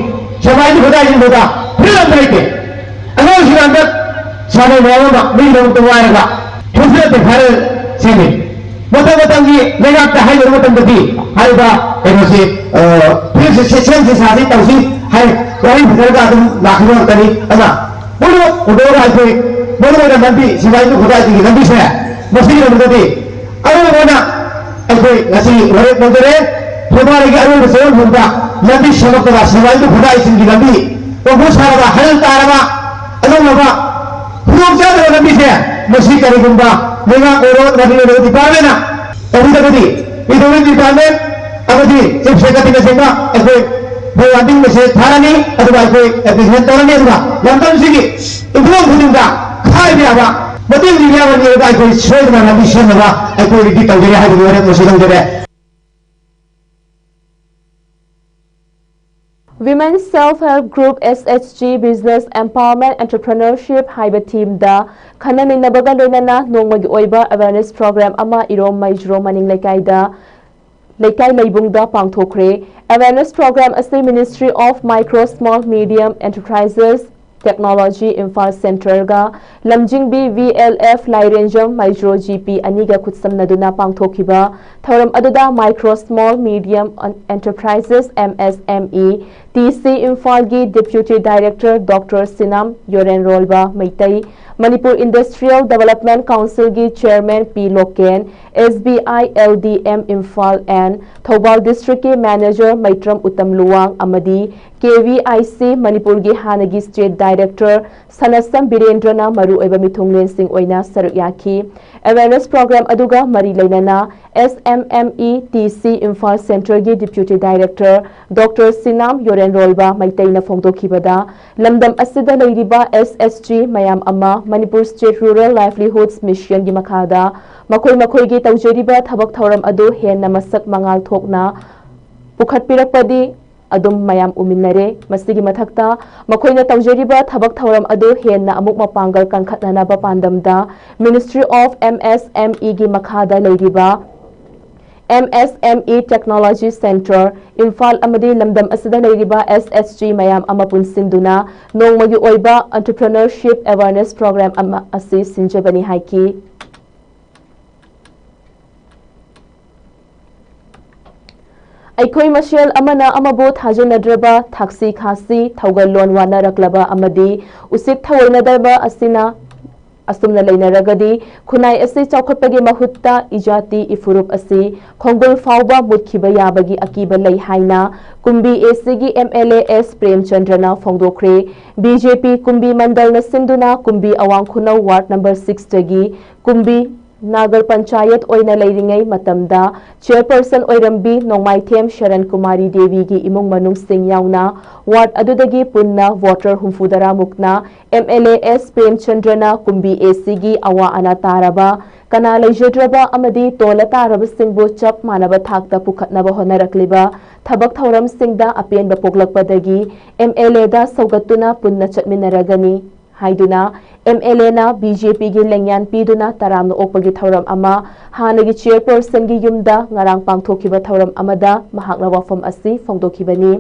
ꯁꯦꯕꯥꯏꯗꯤ ꯈꯨꯗꯥꯏꯁꯤꯡꯗꯨꯗ ꯐꯤꯜ ꯑꯝꯇ ꯂꯩꯇꯦ꯫ ꯍꯟꯗꯛ ꯁꯥꯟꯅ ꯃꯌꯥꯝ ꯑꯃ ꯃꯤ ꯂꯧꯗ ꯋꯥꯏꯔꯒ ꯍꯦꯟꯖꯤꯜꯂꯛꯇꯦ ꯍꯥꯏꯔ ꯁꯤꯅꯤ꯫ ꯃꯇꯝ ꯃꯇꯝꯒꯤ ꯂꯩꯉꯥꯛꯇ ꯍꯥꯏꯅꯕ ꯃꯇꯝꯗꯗꯤ ꯍꯥꯏꯔꯤꯕ ꯀꯩꯅꯣꯁꯤ, ꯑ, ꯐꯤꯜꯁꯦ ꯁꯦ-, ꯁꯦꯝꯁꯤ ꯁꯥꯁꯤ ꯇꯧꯁꯤ ꯍꯥꯏ ꯋꯥꯔꯤ ꯐꯖꯔꯒ ꯑꯗꯨꯝ ꯂꯥꯛꯈꯤꯕ ꯉꯥꯛꯇꯅꯤ꯫ ꯑꯗꯨꯅ ꯃꯔꯨ ꯑꯣꯏꯅ ꯑꯩꯈꯣꯏ ꯃꯔꯨ ꯑꯣꯏꯅ ꯂꯝꯕꯤ ꯁꯤꯐꯥꯏ ꯈꯨꯗꯥꯏꯗꯒꯤ ꯂꯝꯕꯤꯁꯦ ꯃꯁꯤꯒꯤꯗꯃꯛꯇꯗꯤ ꯑꯔꯣꯏꯕ ꯑꯣꯏꯅ ꯑꯩꯈꯣꯏ ꯉꯁꯤ ꯋꯥꯔꯦꯞ ꯂꯧꯖꯔꯦ꯫ ꯐꯦꯕ꯭ꯔꯨꯋꯥꯔꯤꯒꯤ ꯑꯔꯣꯏꯕ ꯆꯌꯣꯜ ꯐꯥꯎꯕ ꯂꯝꯕꯤ ꯁꯦꯝꯃꯛꯄꯗ ꯁꯤꯐꯥꯏ ꯈꯨꯗꯥꯏꯁꯤꯡꯒꯤ ꯂꯝꯕꯤ ꯀꯣꯡꯐꯨ ꯁꯥꯔꯕ, ꯍꯔꯜ ꯇꯥꯔꯕ, ꯑꯗꯨꯒꯨꯝꯂꯕ ꯈꯨꯗꯣꯡꯆꯥꯗꯕ ꯂꯝꯕꯤꯁꯦ ꯃꯁꯤ ꯀꯔꯤꯒꯨꯝꯕ ꯂꯩꯉꯥꯛ ꯑꯣꯏꯔꯣ, ꯅꯠꯇ꯭ꯔꯒ ꯗꯤꯄꯥꯔꯠꯃꯦꯟꯅ ꯇꯧꯕꯤꯗꯕꯗꯤ, ꯄꯤ ꯗꯕ꯭ꯂꯤꯎ ꯗꯤ ꯗꯤꯄꯥꯔꯠꯃꯦꯟ ꯑꯃꯗꯤ ꯆꯤꯐ ꯁꯦꯀ꯭ꯔꯦꯇꯔꯤꯅꯆꯤꯡꯕ ꯑꯩꯈꯣꯏ ꯃꯦꯃꯣꯔꯦꯟꯗꯝ ꯃꯦꯁꯦꯖ ꯊꯥꯔꯅꯤ, ꯑꯗꯨꯒ ꯑꯩꯈꯣꯏ ꯑꯦꯄ꯭ꯂꯤꯀꯦꯁꯟ ꯇꯧꯔꯅꯤ, ꯑꯗꯨꯒ ꯂꯝꯗꯝꯁꯤꯒꯤ ꯏꯪꯈꯣꯜ ꯈꯨꯗꯤꯡꯗ ꯈꯥꯏꯕ ꯌꯥꯕ, ꯃꯇꯦꯡ ꯄꯤꯕ ꯌꯥꯕ ꯃꯤꯑꯣꯏꯗ ꯑꯩꯈꯣꯏ ꯁꯣꯏꯗꯅ ꯂꯝꯕꯤ ꯁꯦꯝꯅꯕ ꯑꯩꯈꯣꯏ ꯔꯦꯗꯤ ꯇꯧꯖꯔꯦ ꯍꯥꯏꯕꯒꯤ ꯋꯥꯔꯦꯞ ꯑꯁꯤ ꯂꯧꯖꯔꯦ꯫ Women Self Help Group, S H G, Business Empowerment, Entrepreneurship ꯍꯥꯏꯕ ꯊꯤꯝꯗ ꯈꯟꯅ ꯅꯩꯅꯕꯒ ꯂꯣꯏꯅꯅ ꯅꯣꯡꯃꯒꯤ ꯑꯣꯏꯕ ꯑꯦꯋꯦꯔꯅꯦꯁ ꯄ꯭ꯔꯣꯒ꯭ꯔꯥꯝ ꯑꯃ ꯏꯔꯣꯝ ꯃꯩꯖ꯭ꯔꯣ ꯃꯅꯤꯡ ꯂꯩꯀꯥꯏꯗ, ꯂꯩꯀꯥꯏ ꯂꯩꯕꯨꯡꯗ ꯄꯥꯡꯊꯣꯛꯈ꯭ꯔꯦ꯫ ꯑꯦꯋꯦꯔꯅꯦꯁ ꯄ꯭ꯔꯣꯒ꯭ꯔꯥꯝ ꯑꯁꯤ Ministry of Micro, Small, Medium Enterprises, Technology, Imphal ꯁꯦꯟꯇ꯭ꯔꯦꯜꯒ ꯂꯝꯖꯤꯡꯕꯤ ꯚꯤ ꯑꯦꯜ ꯑꯦꯐ ꯂꯥꯏꯔꯦꯟꯖꯝ ꯃꯩꯖ꯭ꯔꯣ ꯖꯤ ꯄꯤ ꯑꯅꯤꯒ ꯈꯨꯠꯁꯝꯅꯗꯨꯅ ꯄꯥꯡꯊꯣꯛꯈꯤꯕ ꯊꯧꯔꯝ ꯑꯗꯨꯗ Micro, Small, Medium Enterprises, M S M E, T C ꯏꯝꯐꯥꯜꯒꯤ Deputy Director Doctor Sinam Yorenrolba Meitei, Manipur Industrial Development Councilꯒꯤ Chairman P Loken, S B I L D M Imphal and Thoubal Districtꯀꯤ Manager ꯃꯩꯇ꯭ꯔꯝ ꯎꯇꯝ ꯂꯨꯋꯥꯡ ꯑꯃꯗꯤ K V I C ꯃꯅꯤꯄꯨꯔꯒꯤ ꯍꯥꯟꯅꯒꯤ State Director ꯁꯅꯁꯝ ꯕꯤꯔꯦꯟꯗ꯭ꯔꯅ ꯃꯔꯨꯑꯣꯏꯕ ꯃꯤꯊꯨꯡꯂꯦꯟꯁꯤꯡ ꯑꯣꯏꯅ ꯁꯔꯨꯛ ꯌꯥꯈꯤ꯫ ꯑꯦꯋꯦꯔꯅꯦꯁ ꯄ꯭ꯔꯣꯒ꯭ꯔꯥꯝ ꯑꯗꯨꯒ ꯃꯔꯤ ꯂꯩꯅꯅ S M M E T C Imphal ꯁꯦꯟꯇ꯭ꯔꯦꯜꯒꯤ Deputy Director Doctor Sinam ꯌꯣꯔꯦꯟꯔꯣꯜꯕ ꯃꯩꯇꯩꯅ ꯐꯣꯡꯗꯣꯛꯈꯤꯕꯗ, ꯂꯝꯗꯝ ꯑꯁꯤꯗ ꯂꯩꯔꯤꯕ S H G ꯃꯌꯥꯝ ꯑꯃ ꯃꯅꯤꯄꯨꯔ State Rural Livelihoods Missionꯒꯤ ꯃꯈꯥꯗ ꯃꯈꯣꯏ ꯃꯈꯣꯏꯒꯤ ꯇꯧꯖꯔꯤꯕ ꯊꯕꯛ ꯊꯧꯔꯝ ꯑꯗꯨ ꯍꯦꯟꯅ ꯃꯁꯛ ꯃꯉꯥꯜ ꯊꯣꯛꯅ ꯄꯨꯈꯠꯄꯤꯔꯛꯄꯗꯤ ꯑꯗꯨꯝ ꯃꯌꯥꯝ ꯎꯃꯤꯟꯅꯔꯦ꯫ ꯃꯁꯤꯒꯤ ꯃꯊꯛꯇ ꯃꯈꯣꯏꯅ ꯇꯧꯖꯔꯤꯕ ꯊꯕꯛ ꯊꯧꯔꯝ ꯑꯗꯨ ꯍꯦꯟꯅ ꯑꯃꯨꯛ ꯃꯄꯥꯡꯒꯜ ꯀꯟꯈꯠꯅꯅꯕ ꯄꯥꯟꯗꯝꯗ Ministry of M S M Eꯒꯤ ꯃꯈꯥꯗ ꯂꯩꯔꯤꯕ M S M E Technology Centre, Imphal ꯑꯃꯗꯤ ꯂꯝꯗꯝ ꯑꯁꯤꯗ ꯂꯩꯔꯤꯕ S H G ꯃꯌꯥꯝ ꯑꯃ ꯄꯨꯟꯁꯤꯟꯗꯨꯅ ꯅꯣꯡꯃꯒꯤ ꯑꯣꯏꯕ Entrepreneurship Awareness Program ꯑꯃ ꯑꯁꯤ ꯁꯤꯟꯖꯕꯅꯤ ꯍꯥꯏꯈꯤ꯫ ꯑꯩꯈꯣꯏ ꯃꯁꯦꯜ ꯑꯃꯅ ꯑꯃꯕꯨ ꯊꯥꯖꯅꯗ꯭ꯔꯕ, ꯊꯥꯛꯁꯤ ꯈꯥꯁꯤ, ꯊꯧꯒꯜꯂꯣꯟ ꯋꯥꯅꯔꯛꯂꯕ ꯑꯃꯗꯤ ꯎꯁꯤꯠ ꯊꯑꯣꯏꯅꯗꯕ ꯑꯁꯤꯅ ꯑꯁꯨꯝꯅ ꯂꯩꯅꯔꯒꯗꯤ ꯈꯨꯟꯅꯥꯏ ꯑꯁꯤ ꯆꯥꯎꯈꯠꯄꯒꯤ ꯃꯍꯨꯠꯇ ꯏꯖꯥꯇꯤ ꯏꯐꯨꯔꯨꯞ ꯑꯁꯤ ꯈꯣꯡꯒꯨꯜ ꯐꯥꯎꯕ ꯃꯨꯠꯈꯤꯕ ꯌꯥꯕꯒꯤ ꯑꯀꯤꯕ ꯂꯩ ꯍꯥꯏꯅ ꯀꯨꯝꯕꯤ A Cꯒꯤ M L A S ꯄ꯭ꯔꯦꯝꯆꯟꯗ꯭ꯔꯅ ꯐꯣꯡꯗꯣꯛꯈ꯭ꯔꯦ꯫ B J P ꯀꯨꯝꯕꯤ ꯃꯟꯗꯜꯅ ꯁꯤꯟꯗꯨꯅ ꯀꯨꯝꯕꯤ ꯑꯋꯥꯡ ꯈꯨꯅꯧ ward number sixꯇꯒꯤ ꯀꯨꯝꯕꯤ ꯅꯥꯒꯔ ꯄꯟꯆꯥꯌꯠ ꯑꯣꯏꯅ ꯂꯩꯔꯤꯉꯩ ꯃꯇꯝꯗ chairperson ꯑꯣꯏꯔꯝꯕꯤ ꯅꯣꯡꯃꯥꯏꯊꯦꯝ ꯁꯔꯟ ꯀꯨꯃꯥꯔꯤ ꯗꯦꯕꯤꯒꯤ ꯏꯃꯨꯡ ꯃꯅꯨꯡꯁꯤꯡ ꯌꯥꯎꯅ ward ꯑꯗꯨꯗꯒꯤ ꯄꯨꯟꯅ voter ꯍꯨꯝꯐꯨꯇꯔꯥ ꯃꯨꯛꯅ M L A S ꯄ꯭ꯔꯦꯝꯆꯟꯗ꯭ꯔꯅ ꯀꯨꯝꯕꯤ A Cꯒꯤ ꯑꯋꯥ ꯑꯅꯥ ꯇꯥꯔꯕ, ꯀꯅꯥ ꯂꯩꯖꯗ꯭ꯔꯕ ꯑꯃꯗꯤ ꯇꯣꯜꯂ ꯇꯥꯔꯕꯁꯤꯡꯕꯨ ꯆꯞ ꯃꯥꯟꯅꯕ ꯊꯥꯛꯇ ꯄꯨꯈꯠꯅꯕ ꯍꯣꯠꯅꯔꯛꯂꯤꯕ ꯊꯕꯛ ꯊꯧꯔꯝꯁꯤꯡꯗ ꯑꯄꯦꯟꯕ ꯄꯣꯛꯂꯛꯄꯗꯒꯤ M L Aꯗ ꯁꯧꯒꯠꯇꯨꯅ ꯄꯨꯟꯅ ꯆꯠꯃꯤꯟꯅꯔꯒꯅꯤ ꯍꯥꯏꯗꯨꯅ M L Aꯅ B J Pꯒꯤ ꯂꯦꯡꯌꯥꯟ ꯄꯤꯗꯨꯅ ꯇꯔꯥꯝꯅ ꯑꯣꯛꯄꯒꯤ ꯊꯧꯔꯝ ꯑꯃ ꯍꯥꯟꯅꯒꯤ chairpersonꯒꯤ ꯌꯨꯝꯗ ꯉꯔꯥꯡ ꯄꯥꯡꯊꯣꯛꯈꯤꯕ ꯊꯧꯔꯝ ꯑꯃꯗ ꯃꯍꯥꯛꯅ ꯋꯥꯐꯝ ꯑꯁꯤ ꯐꯣꯡꯗꯣꯛꯈꯤꯕꯅꯤ꯫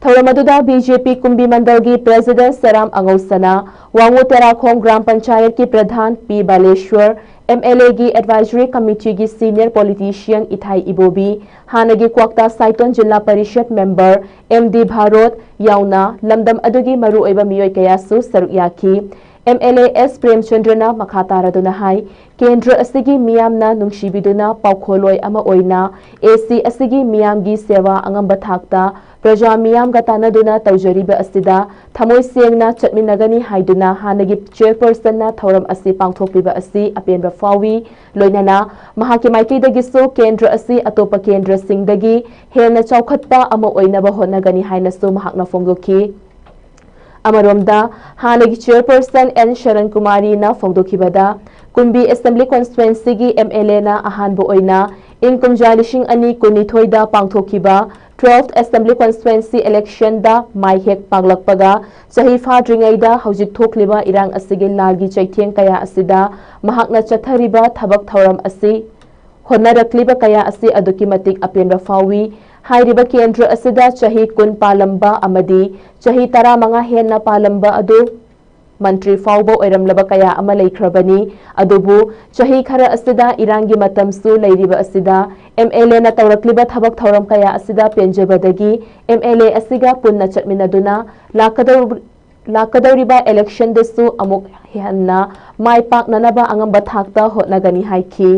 ꯊꯧꯔꯝ ꯑꯗꯨꯗ B J P ꯀꯨꯝꯕꯤ ꯃꯟꯗꯜꯒꯤ president ꯁꯦꯔꯥꯝ ꯑꯉꯧꯁꯅꯥ, ꯋꯥꯉꯨ ꯇꯦꯔꯥꯈꯣꯡ ꯒ꯭ꯔꯥꯝ ꯄꯟꯆꯥꯌꯠꯀꯤ ꯄ꯭ꯔꯙꯥꯟ ꯄꯤ ꯕꯥꯂꯦꯁ꯭ꯋꯔ, M L Aꯒꯤ advisory committeeꯒꯤ senior politician ꯏꯊꯥꯏ ꯏꯕꯣꯕꯤ, ꯍꯥꯟꯅꯒꯤ ꯀ꯭ꯋꯥꯛꯇꯥ ꯁꯥꯏꯇꯣꯟ ꯖꯤꯂꯥ parishad member M D Bharat ꯌꯥꯎꯅ ꯂꯝꯗꯝ ꯑꯗꯨꯒꯤ ꯃꯔꯨꯑꯣꯏꯕ ꯃꯤꯑꯣꯏ ꯀꯌꯥꯁꯨ ꯁꯔꯨꯛ ꯌꯥꯈꯤ꯫ M L A S ꯄ꯭ꯔꯦꯝꯆꯟꯗ꯭ꯔꯅ ꯃꯈꯥ ꯇꯥꯔꯗꯨꯅ ꯍꯥꯏ, ꯀꯦꯟꯗ꯭ꯔ ꯑꯁꯤꯒꯤ ꯃꯤꯌꯥꯝꯅ ꯅꯨꯡꯁꯤꯕꯤꯗꯨꯅ ꯄꯥꯎꯈꯣꯜꯂꯣꯏ ꯑꯃ ꯑꯣꯏꯅ A C ꯑꯁꯤꯒꯤ ꯃꯤꯌꯥꯝꯒꯤ ꯁꯦꯕꯥ ꯑꯉꯝꯕ ꯊꯥꯛꯇ ꯄ꯭ꯔꯖꯥ ꯃꯤꯌꯥꯝꯒ ꯇꯥꯟꯅꯗꯨꯅ ꯇꯧꯖꯔꯤꯕ ꯑꯁꯤꯗ ꯊꯃꯣꯏ ꯁꯦꯡꯅ ꯆꯠꯃꯤꯟꯅꯒꯅꯤ ꯍꯥꯏꯗꯨꯅ ꯍꯥꯟꯅꯒꯤ chairpersonꯅ ꯊꯧꯔꯝ ꯑꯁꯤ ꯄꯥꯡꯊꯣꯛꯄꯤꯕ ꯑꯁꯤ ꯑꯄꯦꯟꯕ ꯐꯥꯎꯏ꯫ ꯂꯣꯏꯅꯅ ꯃꯍꯥꯛꯀꯤ ꯃꯥꯏꯀꯩꯗꯒꯤꯁꯨ ꯀꯦꯟꯗ꯭ꯔ ꯑꯁꯤ ꯑꯇꯣꯞꯄ ꯀꯦꯟꯗ꯭ꯔꯁꯤꯡꯗꯒꯤ ꯍꯦꯟꯅ ꯆꯥꯎꯈꯠꯄ ꯑꯃ ꯑꯣꯏꯅꯕ ꯍꯣꯠꯅꯒꯅꯤ ꯍꯥꯏꯅꯁꯨ ꯃꯍꯥꯛꯅ ꯐꯣꯡꯗꯣꯛꯈꯤ꯫ ꯑꯃꯔꯣꯝꯗ ꯍꯥꯟꯅꯒꯤ chairperson N ꯁꯔꯟ ꯀꯨꯃꯥꯔꯤꯅ ꯐꯣꯡꯗꯣꯛꯈꯤꯕꯗ, ꯀꯨꯝꯕꯤ assembly constituencyꯒꯤ M L Aꯅ ꯑꯍꯥꯟꯕ ꯑꯣꯏꯅ ꯏꯪ ꯀꯨꯝꯖꯥ ꯂꯤꯁꯤꯡ ꯑꯅꯤ ꯀꯨꯟꯅꯤꯊꯣꯏꯗ ꯄꯥꯡꯊꯣꯛꯈꯤꯕ twelfth assembly constituency electionꯗ ꯃꯥꯏ ꯍꯦꯛ ꯄꯥꯛꯂꯛꯄꯒ ꯆꯍꯤ ꯐꯥꯗ꯭ꯔꯤꯉꯩꯗ ꯍꯧꯖꯤꯛ ꯊꯣꯛꯂꯤꯕ ꯏꯔꯥꯡ ꯑꯁꯤꯒꯤ ꯂꯥꯜꯒꯤ ꯆꯩꯊꯦꯡ ꯀꯌꯥ ꯑꯁꯤꯗ ꯃꯍꯥꯛꯅ ꯆꯠꯊꯔꯤꯕ ꯊꯕꯛ ꯊꯧꯔꯝ ꯑꯁꯤ ꯍꯣꯠꯅꯔꯛꯂꯤꯕ ꯀꯌꯥ ꯑꯁꯤ ꯑꯗꯨꯛꯀꯤ ꯃꯇꯤꯛ ꯑꯄꯦꯟꯕ ꯐꯥꯎꯏ꯫ ꯍꯥꯏꯔꯤꯕ ꯀꯦꯟꯗ꯭ꯔ ꯑꯁꯤꯗ ꯆꯍꯤ ꯀꯨꯟ ꯄꯥꯜꯂꯝꯕ ꯑꯃꯗꯤ ꯆꯍꯤ ꯇꯔꯥꯃꯉꯥ ꯍꯦꯟꯅ ꯄꯥꯜꯂꯝꯕ ꯑꯗꯨ ꯃꯟꯇ꯭ꯔꯤ ꯐꯥꯎꯕ ꯑꯣꯏꯔꯝꯂꯕ ꯀꯌꯥ ꯑꯃ ꯂꯩꯈ꯭ꯔꯕꯅꯤ꯫ ꯑꯗꯨꯕꯨ ꯆꯍꯤ ꯈꯔ ꯑꯁꯤꯗ ꯏꯔꯥꯡꯒꯤ ꯃꯇꯝꯁꯨ ꯂꯩꯔꯤꯕ ꯑꯁꯤꯗ MLAꯅ ꯇꯧꯔꯛꯂꯤꯕ ꯊꯕꯛ ꯊꯧꯔꯝ ꯀꯌꯥ ꯑꯁꯤꯗ ꯄꯦꯟꯖꯕꯗꯒꯤ MLA ꯑꯁꯤꯒ ꯄꯨꯟꯅ ꯆꯠꯃꯤꯟꯅꯗꯨꯅ ꯂꯥꯛꯀꯗꯧ-, ꯂꯥꯛꯀꯗꯧꯔꯤꯕ electionꯗꯁꯨ ꯑꯃꯨꯛ ꯍꯦꯟꯅ ꯃꯥꯏ ꯄꯥꯛꯅꯅꯕ ꯑꯉꯝꯕ ꯊꯥꯛꯇ ꯍꯣꯠꯅꯒꯅꯤ ꯍꯥꯏꯈꯤ꯫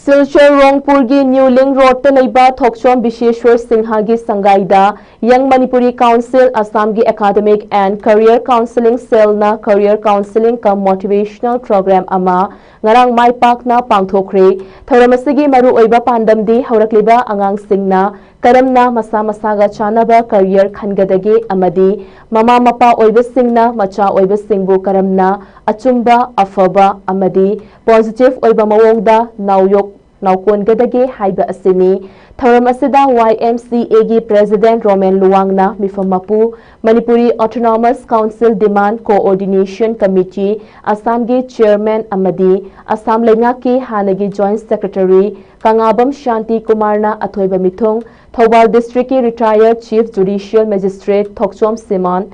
ꯁꯤꯜꯆꯔ ꯔꯣꯡꯄꯨꯔꯒꯤ ꯅ꯭ꯌꯨ ꯂꯤꯡ ꯔꯣꯗꯇ ꯂꯩꯕ ꯊꯣꯛꯆꯣꯝ ꯕꯤꯁꯦꯁ꯭ꯋꯔ ꯁꯤꯡꯍꯒꯤ ꯁꯪꯒꯥꯏꯗ Young Manipuri Council, ꯑꯁꯥꯝꯒꯤ Academic and Career Counselling Cellꯅ Career Counselling cum Motivational Program ꯑꯃ ꯉꯔꯥꯡ ꯃꯥꯏ ꯄꯥꯛꯅ ꯄꯥꯡꯊꯣꯛꯈ꯭ꯔꯦ꯫ ꯊꯧꯔꯝ ꯑꯁꯤꯒꯤ ꯃꯔꯨꯑꯣꯏꯕ ꯄꯥꯟꯗꯝꯗꯤ ꯍꯧꯔꯛꯂꯤꯕ ꯑꯉꯥꯡꯁꯤꯡꯅ ꯀꯔꯝꯅ ꯃꯁꯥ ꯃꯁꯥꯒ ꯆꯥꯟꯅꯕ career ꯈꯟꯒꯗꯒꯦ ꯑꯃꯗꯤ ꯃꯃꯥ ꯃꯄꯥ ꯑꯣꯏꯕꯁꯤꯡꯅ ꯃꯆꯥ ꯑꯣꯏꯕꯁꯤꯡꯕꯨ ꯀꯔꯝꯅ ꯑꯆꯨꯝꯕ, ꯑꯐꯕ ꯑꯃꯗꯤ positive ꯑꯣꯏꯕ ꯃꯑꯣꯡꯗ ꯅꯥꯎꯌꯣꯛ ꯅꯥꯎꯀꯣꯟꯒꯗꯒꯦ ꯍꯥꯏꯕ ꯑꯁꯤꯅꯤ꯫ ꯊꯧꯔꯝ ꯑꯁꯤꯗ YMCAꯒꯤ President ꯔꯣꯃꯦꯟ ꯂꯨꯋꯥꯡꯅ ꯃꯤꯐꯝ ꯃꯄꯨ, Manipuri Autonomous Council Demand Coordination Committee, ꯑꯁꯥꯝꯒꯤ Chairman ꯑꯃꯗꯤ ꯑꯁꯥꯝ ꯂꯩꯉꯥꯛꯀꯤ ꯍꯥꯟꯅꯒꯤ Joint Secretary ꯀꯪꯉꯥꯕꯝ ꯁꯥꯟꯇꯤ ꯀꯨꯃꯥꯔꯅ ꯑꯊꯣꯏꯕ ꯃꯤꯊꯨꯡ, Thoubal Districtꯀꯤ Retired Chief Judicial Magistrate ꯊꯣꯛꯆꯣꯝ ꯁꯤꯃꯣꯟ,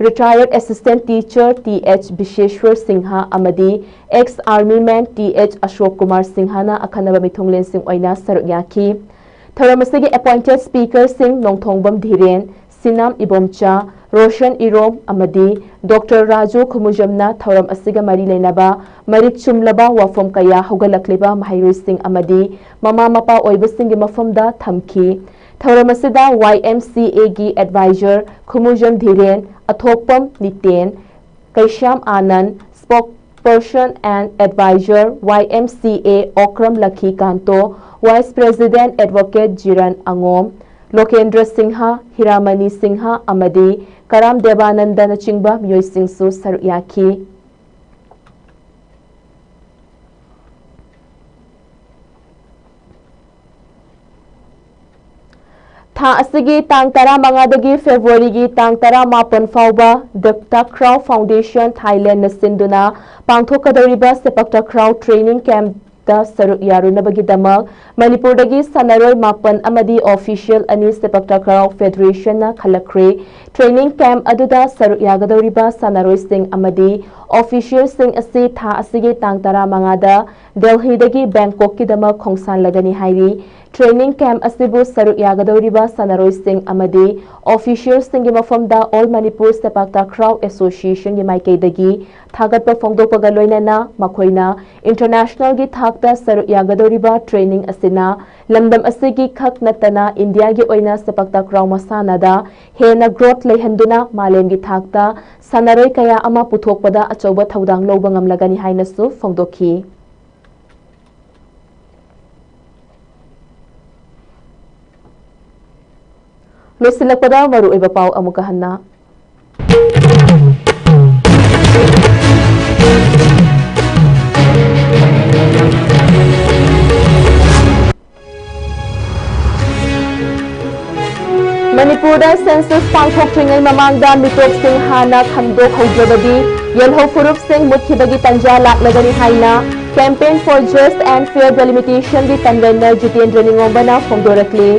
Retired Assistant Teacher Th ꯕꯤꯁꯦꯁ꯭ꯋꯔ Singh ꯑꯃꯗꯤ ex Army Man Th ꯑꯁꯣꯛ ꯀꯨꯃꯥꯔ ꯁꯤꯡꯍꯅ ꯑꯈꯟꯅꯕ ꯃꯤꯊꯨꯡꯂꯦꯟꯁꯤꯡ ꯑꯣꯏꯅ ꯁꯔꯨꯛ ꯌꯥꯈꯤ꯫ ꯊꯧꯔꯝ ꯑꯁꯤꯒꯤ Appointed Speakerꯁꯤꯡ ꯅꯣꯡꯊꯣꯡꯕꯝ ꯙꯤꯔꯦꯟ, ꯁꯤꯅꯥꯝ ꯏꯕꯣꯝꯆꯥ, ꯔꯣꯁꯟ ꯏꯔꯣꯝ ꯑꯃꯗꯤ Doctor ꯔꯥꯖꯨ ꯈꯨꯃꯨꯖꯝꯅ ꯊꯧꯔꯝ ꯑꯁꯤꯒ ꯃꯔꯤ ꯂꯩꯅꯕ ꯃꯔꯤꯛ ꯆꯨꯝꯂꯕ ꯋꯥꯐꯝ ꯀꯌꯥ ꯍꯧꯒꯠꯂꯛꯂꯤꯕ ꯃꯍꯩꯔꯣꯏꯁꯤꯡ ꯑꯃꯗꯤ ꯃꯃꯥ ꯃꯄꯥ ꯑꯣꯏꯕꯁꯤꯡꯒꯤ ꯃꯐꯝꯗ ꯊꯝꯈꯤ꯫ ꯊꯧꯔꯝ ꯑꯁꯤꯗ YMCAꯒꯤ Advisor ꯈꯨꯃꯨꯖꯝ ꯙꯤꯔꯦꯟ, ꯑꯊꯣꯛꯄꯝ ꯅꯤꯇꯦꯟ, ꯀꯩꯁꯥꯝ ꯑꯥꯅꯟ, Spokesperson and Advisor YMCA Okram ꯂꯈꯤꯀꯥꯟꯇꯣ, Vice President Advocate ꯖꯤꯔꯟ ꯑꯉꯣꯝ, ꯂꯣꯀꯦꯟꯗ꯭ꯔ Singh, ꯍꯤꯔꯥꯃꯅꯤ Singh ꯑꯃꯗꯤ ꯀꯔꯥꯝ ꯗꯦꯕꯥꯅꯟꯗꯅꯆꯤꯡꯕ ꯃꯤꯑꯣꯏꯁꯤꯡꯁꯨ ꯁꯔꯨꯛ ꯌꯥꯈꯤ꯫ ꯊꯥ ꯑꯁꯤꯒꯤ ꯇꯥꯡ ꯇꯔꯥꯃꯉꯥꯗꯒꯤ ꯐꯦꯕ꯭ꯔꯨꯋꯥꯔꯤꯒꯤ ꯇꯥꯡ ꯇꯔꯥꯃꯥꯄꯟ ꯐꯥꯎꯕ The Takraw Foundation Thailandꯅ ꯁꯤꯟꯗꯨꯅ ꯄꯥꯡꯊꯣꯛꯀꯗꯧꯔꯤꯕ ꯁꯦꯄꯛ ꯇꯥꯀ꯭ꯔꯥꯎ training campꯇ ꯁꯔꯨꯛ ꯌꯥꯔꯨꯅꯕꯒꯤꯗꯃꯛ ꯃꯅꯤꯄꯨꯔꯗꯒꯤ ꯁꯥꯟꯅꯔꯣꯏ ꯃꯥꯄꯟ ꯑꯃꯗꯤ official ꯑꯅꯤ ꯁꯦꯄꯛ ꯇꯥꯀ꯭ꯔꯥꯎ Federationꯅ ꯈꯜꯂꯛꯈ꯭ꯔꯦ꯫ Training camp ꯑꯗꯨꯗ ꯁꯔꯨꯛ ꯌꯥꯒꯗꯧꯔꯤꯕ ꯁꯥꯟꯅꯔꯣꯏꯁꯤꯡ ꯑꯃꯗꯤ officialꯁꯤꯡ ꯑꯁꯤ ꯊꯥ ꯑꯁꯤꯒꯤ ꯇꯥꯡ ꯇꯔꯥꯃꯉꯥꯗ ꯗꯦꯜꯍꯤꯗꯒꯤ ꯕꯦꯡꯀꯣꯛꯀꯤꯗꯃꯛ ꯈꯣꯡꯁꯥꯟꯂꯒꯅꯤ ꯍꯥꯏꯔꯤ꯫ Training camp ꯑꯁꯤꯕꯨ ꯁꯔꯨꯛ ꯌꯥꯒꯗꯧꯔꯤꯕ ꯁꯥꯟꯅꯔꯣꯏꯁꯤꯡ ꯑꯃꯗꯤ officialꯁꯤꯡꯒꯤ ꯃꯐꯝꯗ All Manipur Sepak Takraw Associationꯒꯤ ꯃꯥꯏꯀꯩꯗꯒꯤ ꯊꯥꯒꯠꯄ ꯐꯣꯡꯗꯣꯛꯄꯒ ꯂꯣꯏꯅꯅ ꯃꯈꯣꯏꯅ internationalꯒꯤ ꯊꯥꯛꯇ ꯁꯔꯨꯛ ꯌꯥꯒꯗꯧꯔꯤꯕ training ꯑꯁꯤꯅ ꯂꯝꯗꯝ ꯑꯁꯤꯒꯤ ꯈꯛ ꯅꯠꯇꯅ ꯏꯟꯗꯤꯌꯥꯒꯤ ꯑꯣꯏꯅ ꯁꯦꯄꯛ ꯇꯥꯀ꯭ꯔꯥꯎ ꯃꯁꯥꯟꯅꯗ ꯍꯦꯟꯅ growth ꯂꯩꯍꯟꯗꯨꯅ ꯃꯥꯂꯦꯝꯒꯤ ꯊꯥꯛꯇ ꯁꯥꯟꯅꯔꯣꯏ ꯀꯌꯥ ꯑꯃ ꯄꯨꯊꯣꯛꯄꯗ ꯑꯆꯧꯕ ꯊꯧꯗꯥꯡ ꯂꯧꯕ ꯉꯝꯂꯒꯅꯤ ꯍꯥꯏꯅꯁꯨ ꯐꯣꯡꯗꯣꯛꯈꯤ꯫ ꯂꯣꯏꯁꯤꯜꯂꯛꯄꯗ ꯃꯔꯨꯑꯣꯏꯕ ꯄꯥꯎ ꯑꯃꯨꯛꯀ ꯍꯟꯅ꯫ ꯃꯅꯤꯄꯨꯔꯗ census ꯄꯥꯡꯊꯣꯛꯇ꯭ꯔꯤꯉꯩ ꯃꯃꯥꯡꯗ ꯃꯤꯇꯣꯞꯁꯤꯡ ꯍꯥꯟꯅ ꯈꯟꯗꯣꯛꯍꯧꯗ꯭ꯔꯕꯗꯤ ꯌꯦꯜꯍꯧ ꯐꯨꯔꯨꯞꯁꯤꯡ ꯃꯨꯠꯈꯤꯕꯒꯤ ꯇꯟꯖꯥ ꯂꯥꯛꯂꯒꯅꯤ ꯍꯥꯏꯅ Campaign for Just and Fair Delimitationꯒꯤ convener Jitendra ꯅꯤꯉꯣꯝꯕꯅ ꯐꯣꯡꯗꯣꯔꯛꯂꯤ꯫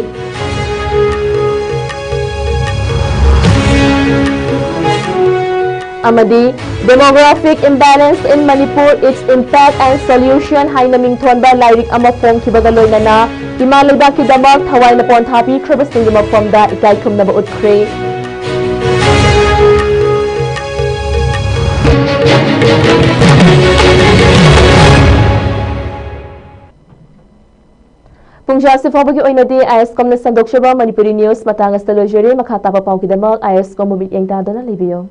ꯑꯃꯗꯤ Demographic Imbalance in Manipur, Its Impact and Solution ꯍꯥꯏꯅ ꯃꯤꯡꯊꯣꯟꯕ ꯂꯥꯏꯔꯤꯛ ꯑꯃ ꯐꯣꯡꯈꯤꯕꯒ ꯂꯣꯏꯅꯅ ꯏꯃꯥ ꯂꯩꯕꯥꯛꯀꯤꯗꯃꯛ ꯊꯋꯥꯏꯅ ꯄꯣꯟꯊꯥ ꯄꯤꯈ꯭ꯔꯕꯁꯤꯡꯒꯤ ꯃꯐꯝꯗ ꯏꯀꯥꯏ ꯈꯨꯝꯅꯕ ꯎꯠꯈ꯭ꯔꯦ꯫ ꯄꯨꯡꯖꯥ ꯑꯁꯤ ꯐꯥꯎꯕꯒꯤ ꯑꯣꯏꯅꯗꯤ ꯑꯥꯏ ꯑꯦꯁ ꯀꯣꯝꯅ ꯁꯟꯗꯣꯛꯆꯕ ꯃꯅꯤꯄꯨꯔꯤ news ꯃꯇꯥꯡ ꯑꯁꯤꯗ ꯂꯣꯏꯖꯔꯦ꯫ ꯃꯈꯥ ꯇꯥꯕ ꯄꯥꯎꯒꯤꯗꯃꯛ ꯑꯥꯏ ꯑꯦꯁ ꯀꯣꯝꯕꯨ ꯃꯤꯠꯌꯦꯡ ꯇꯥꯗꯨꯅ ꯂꯩꯕꯤꯌꯨ꯫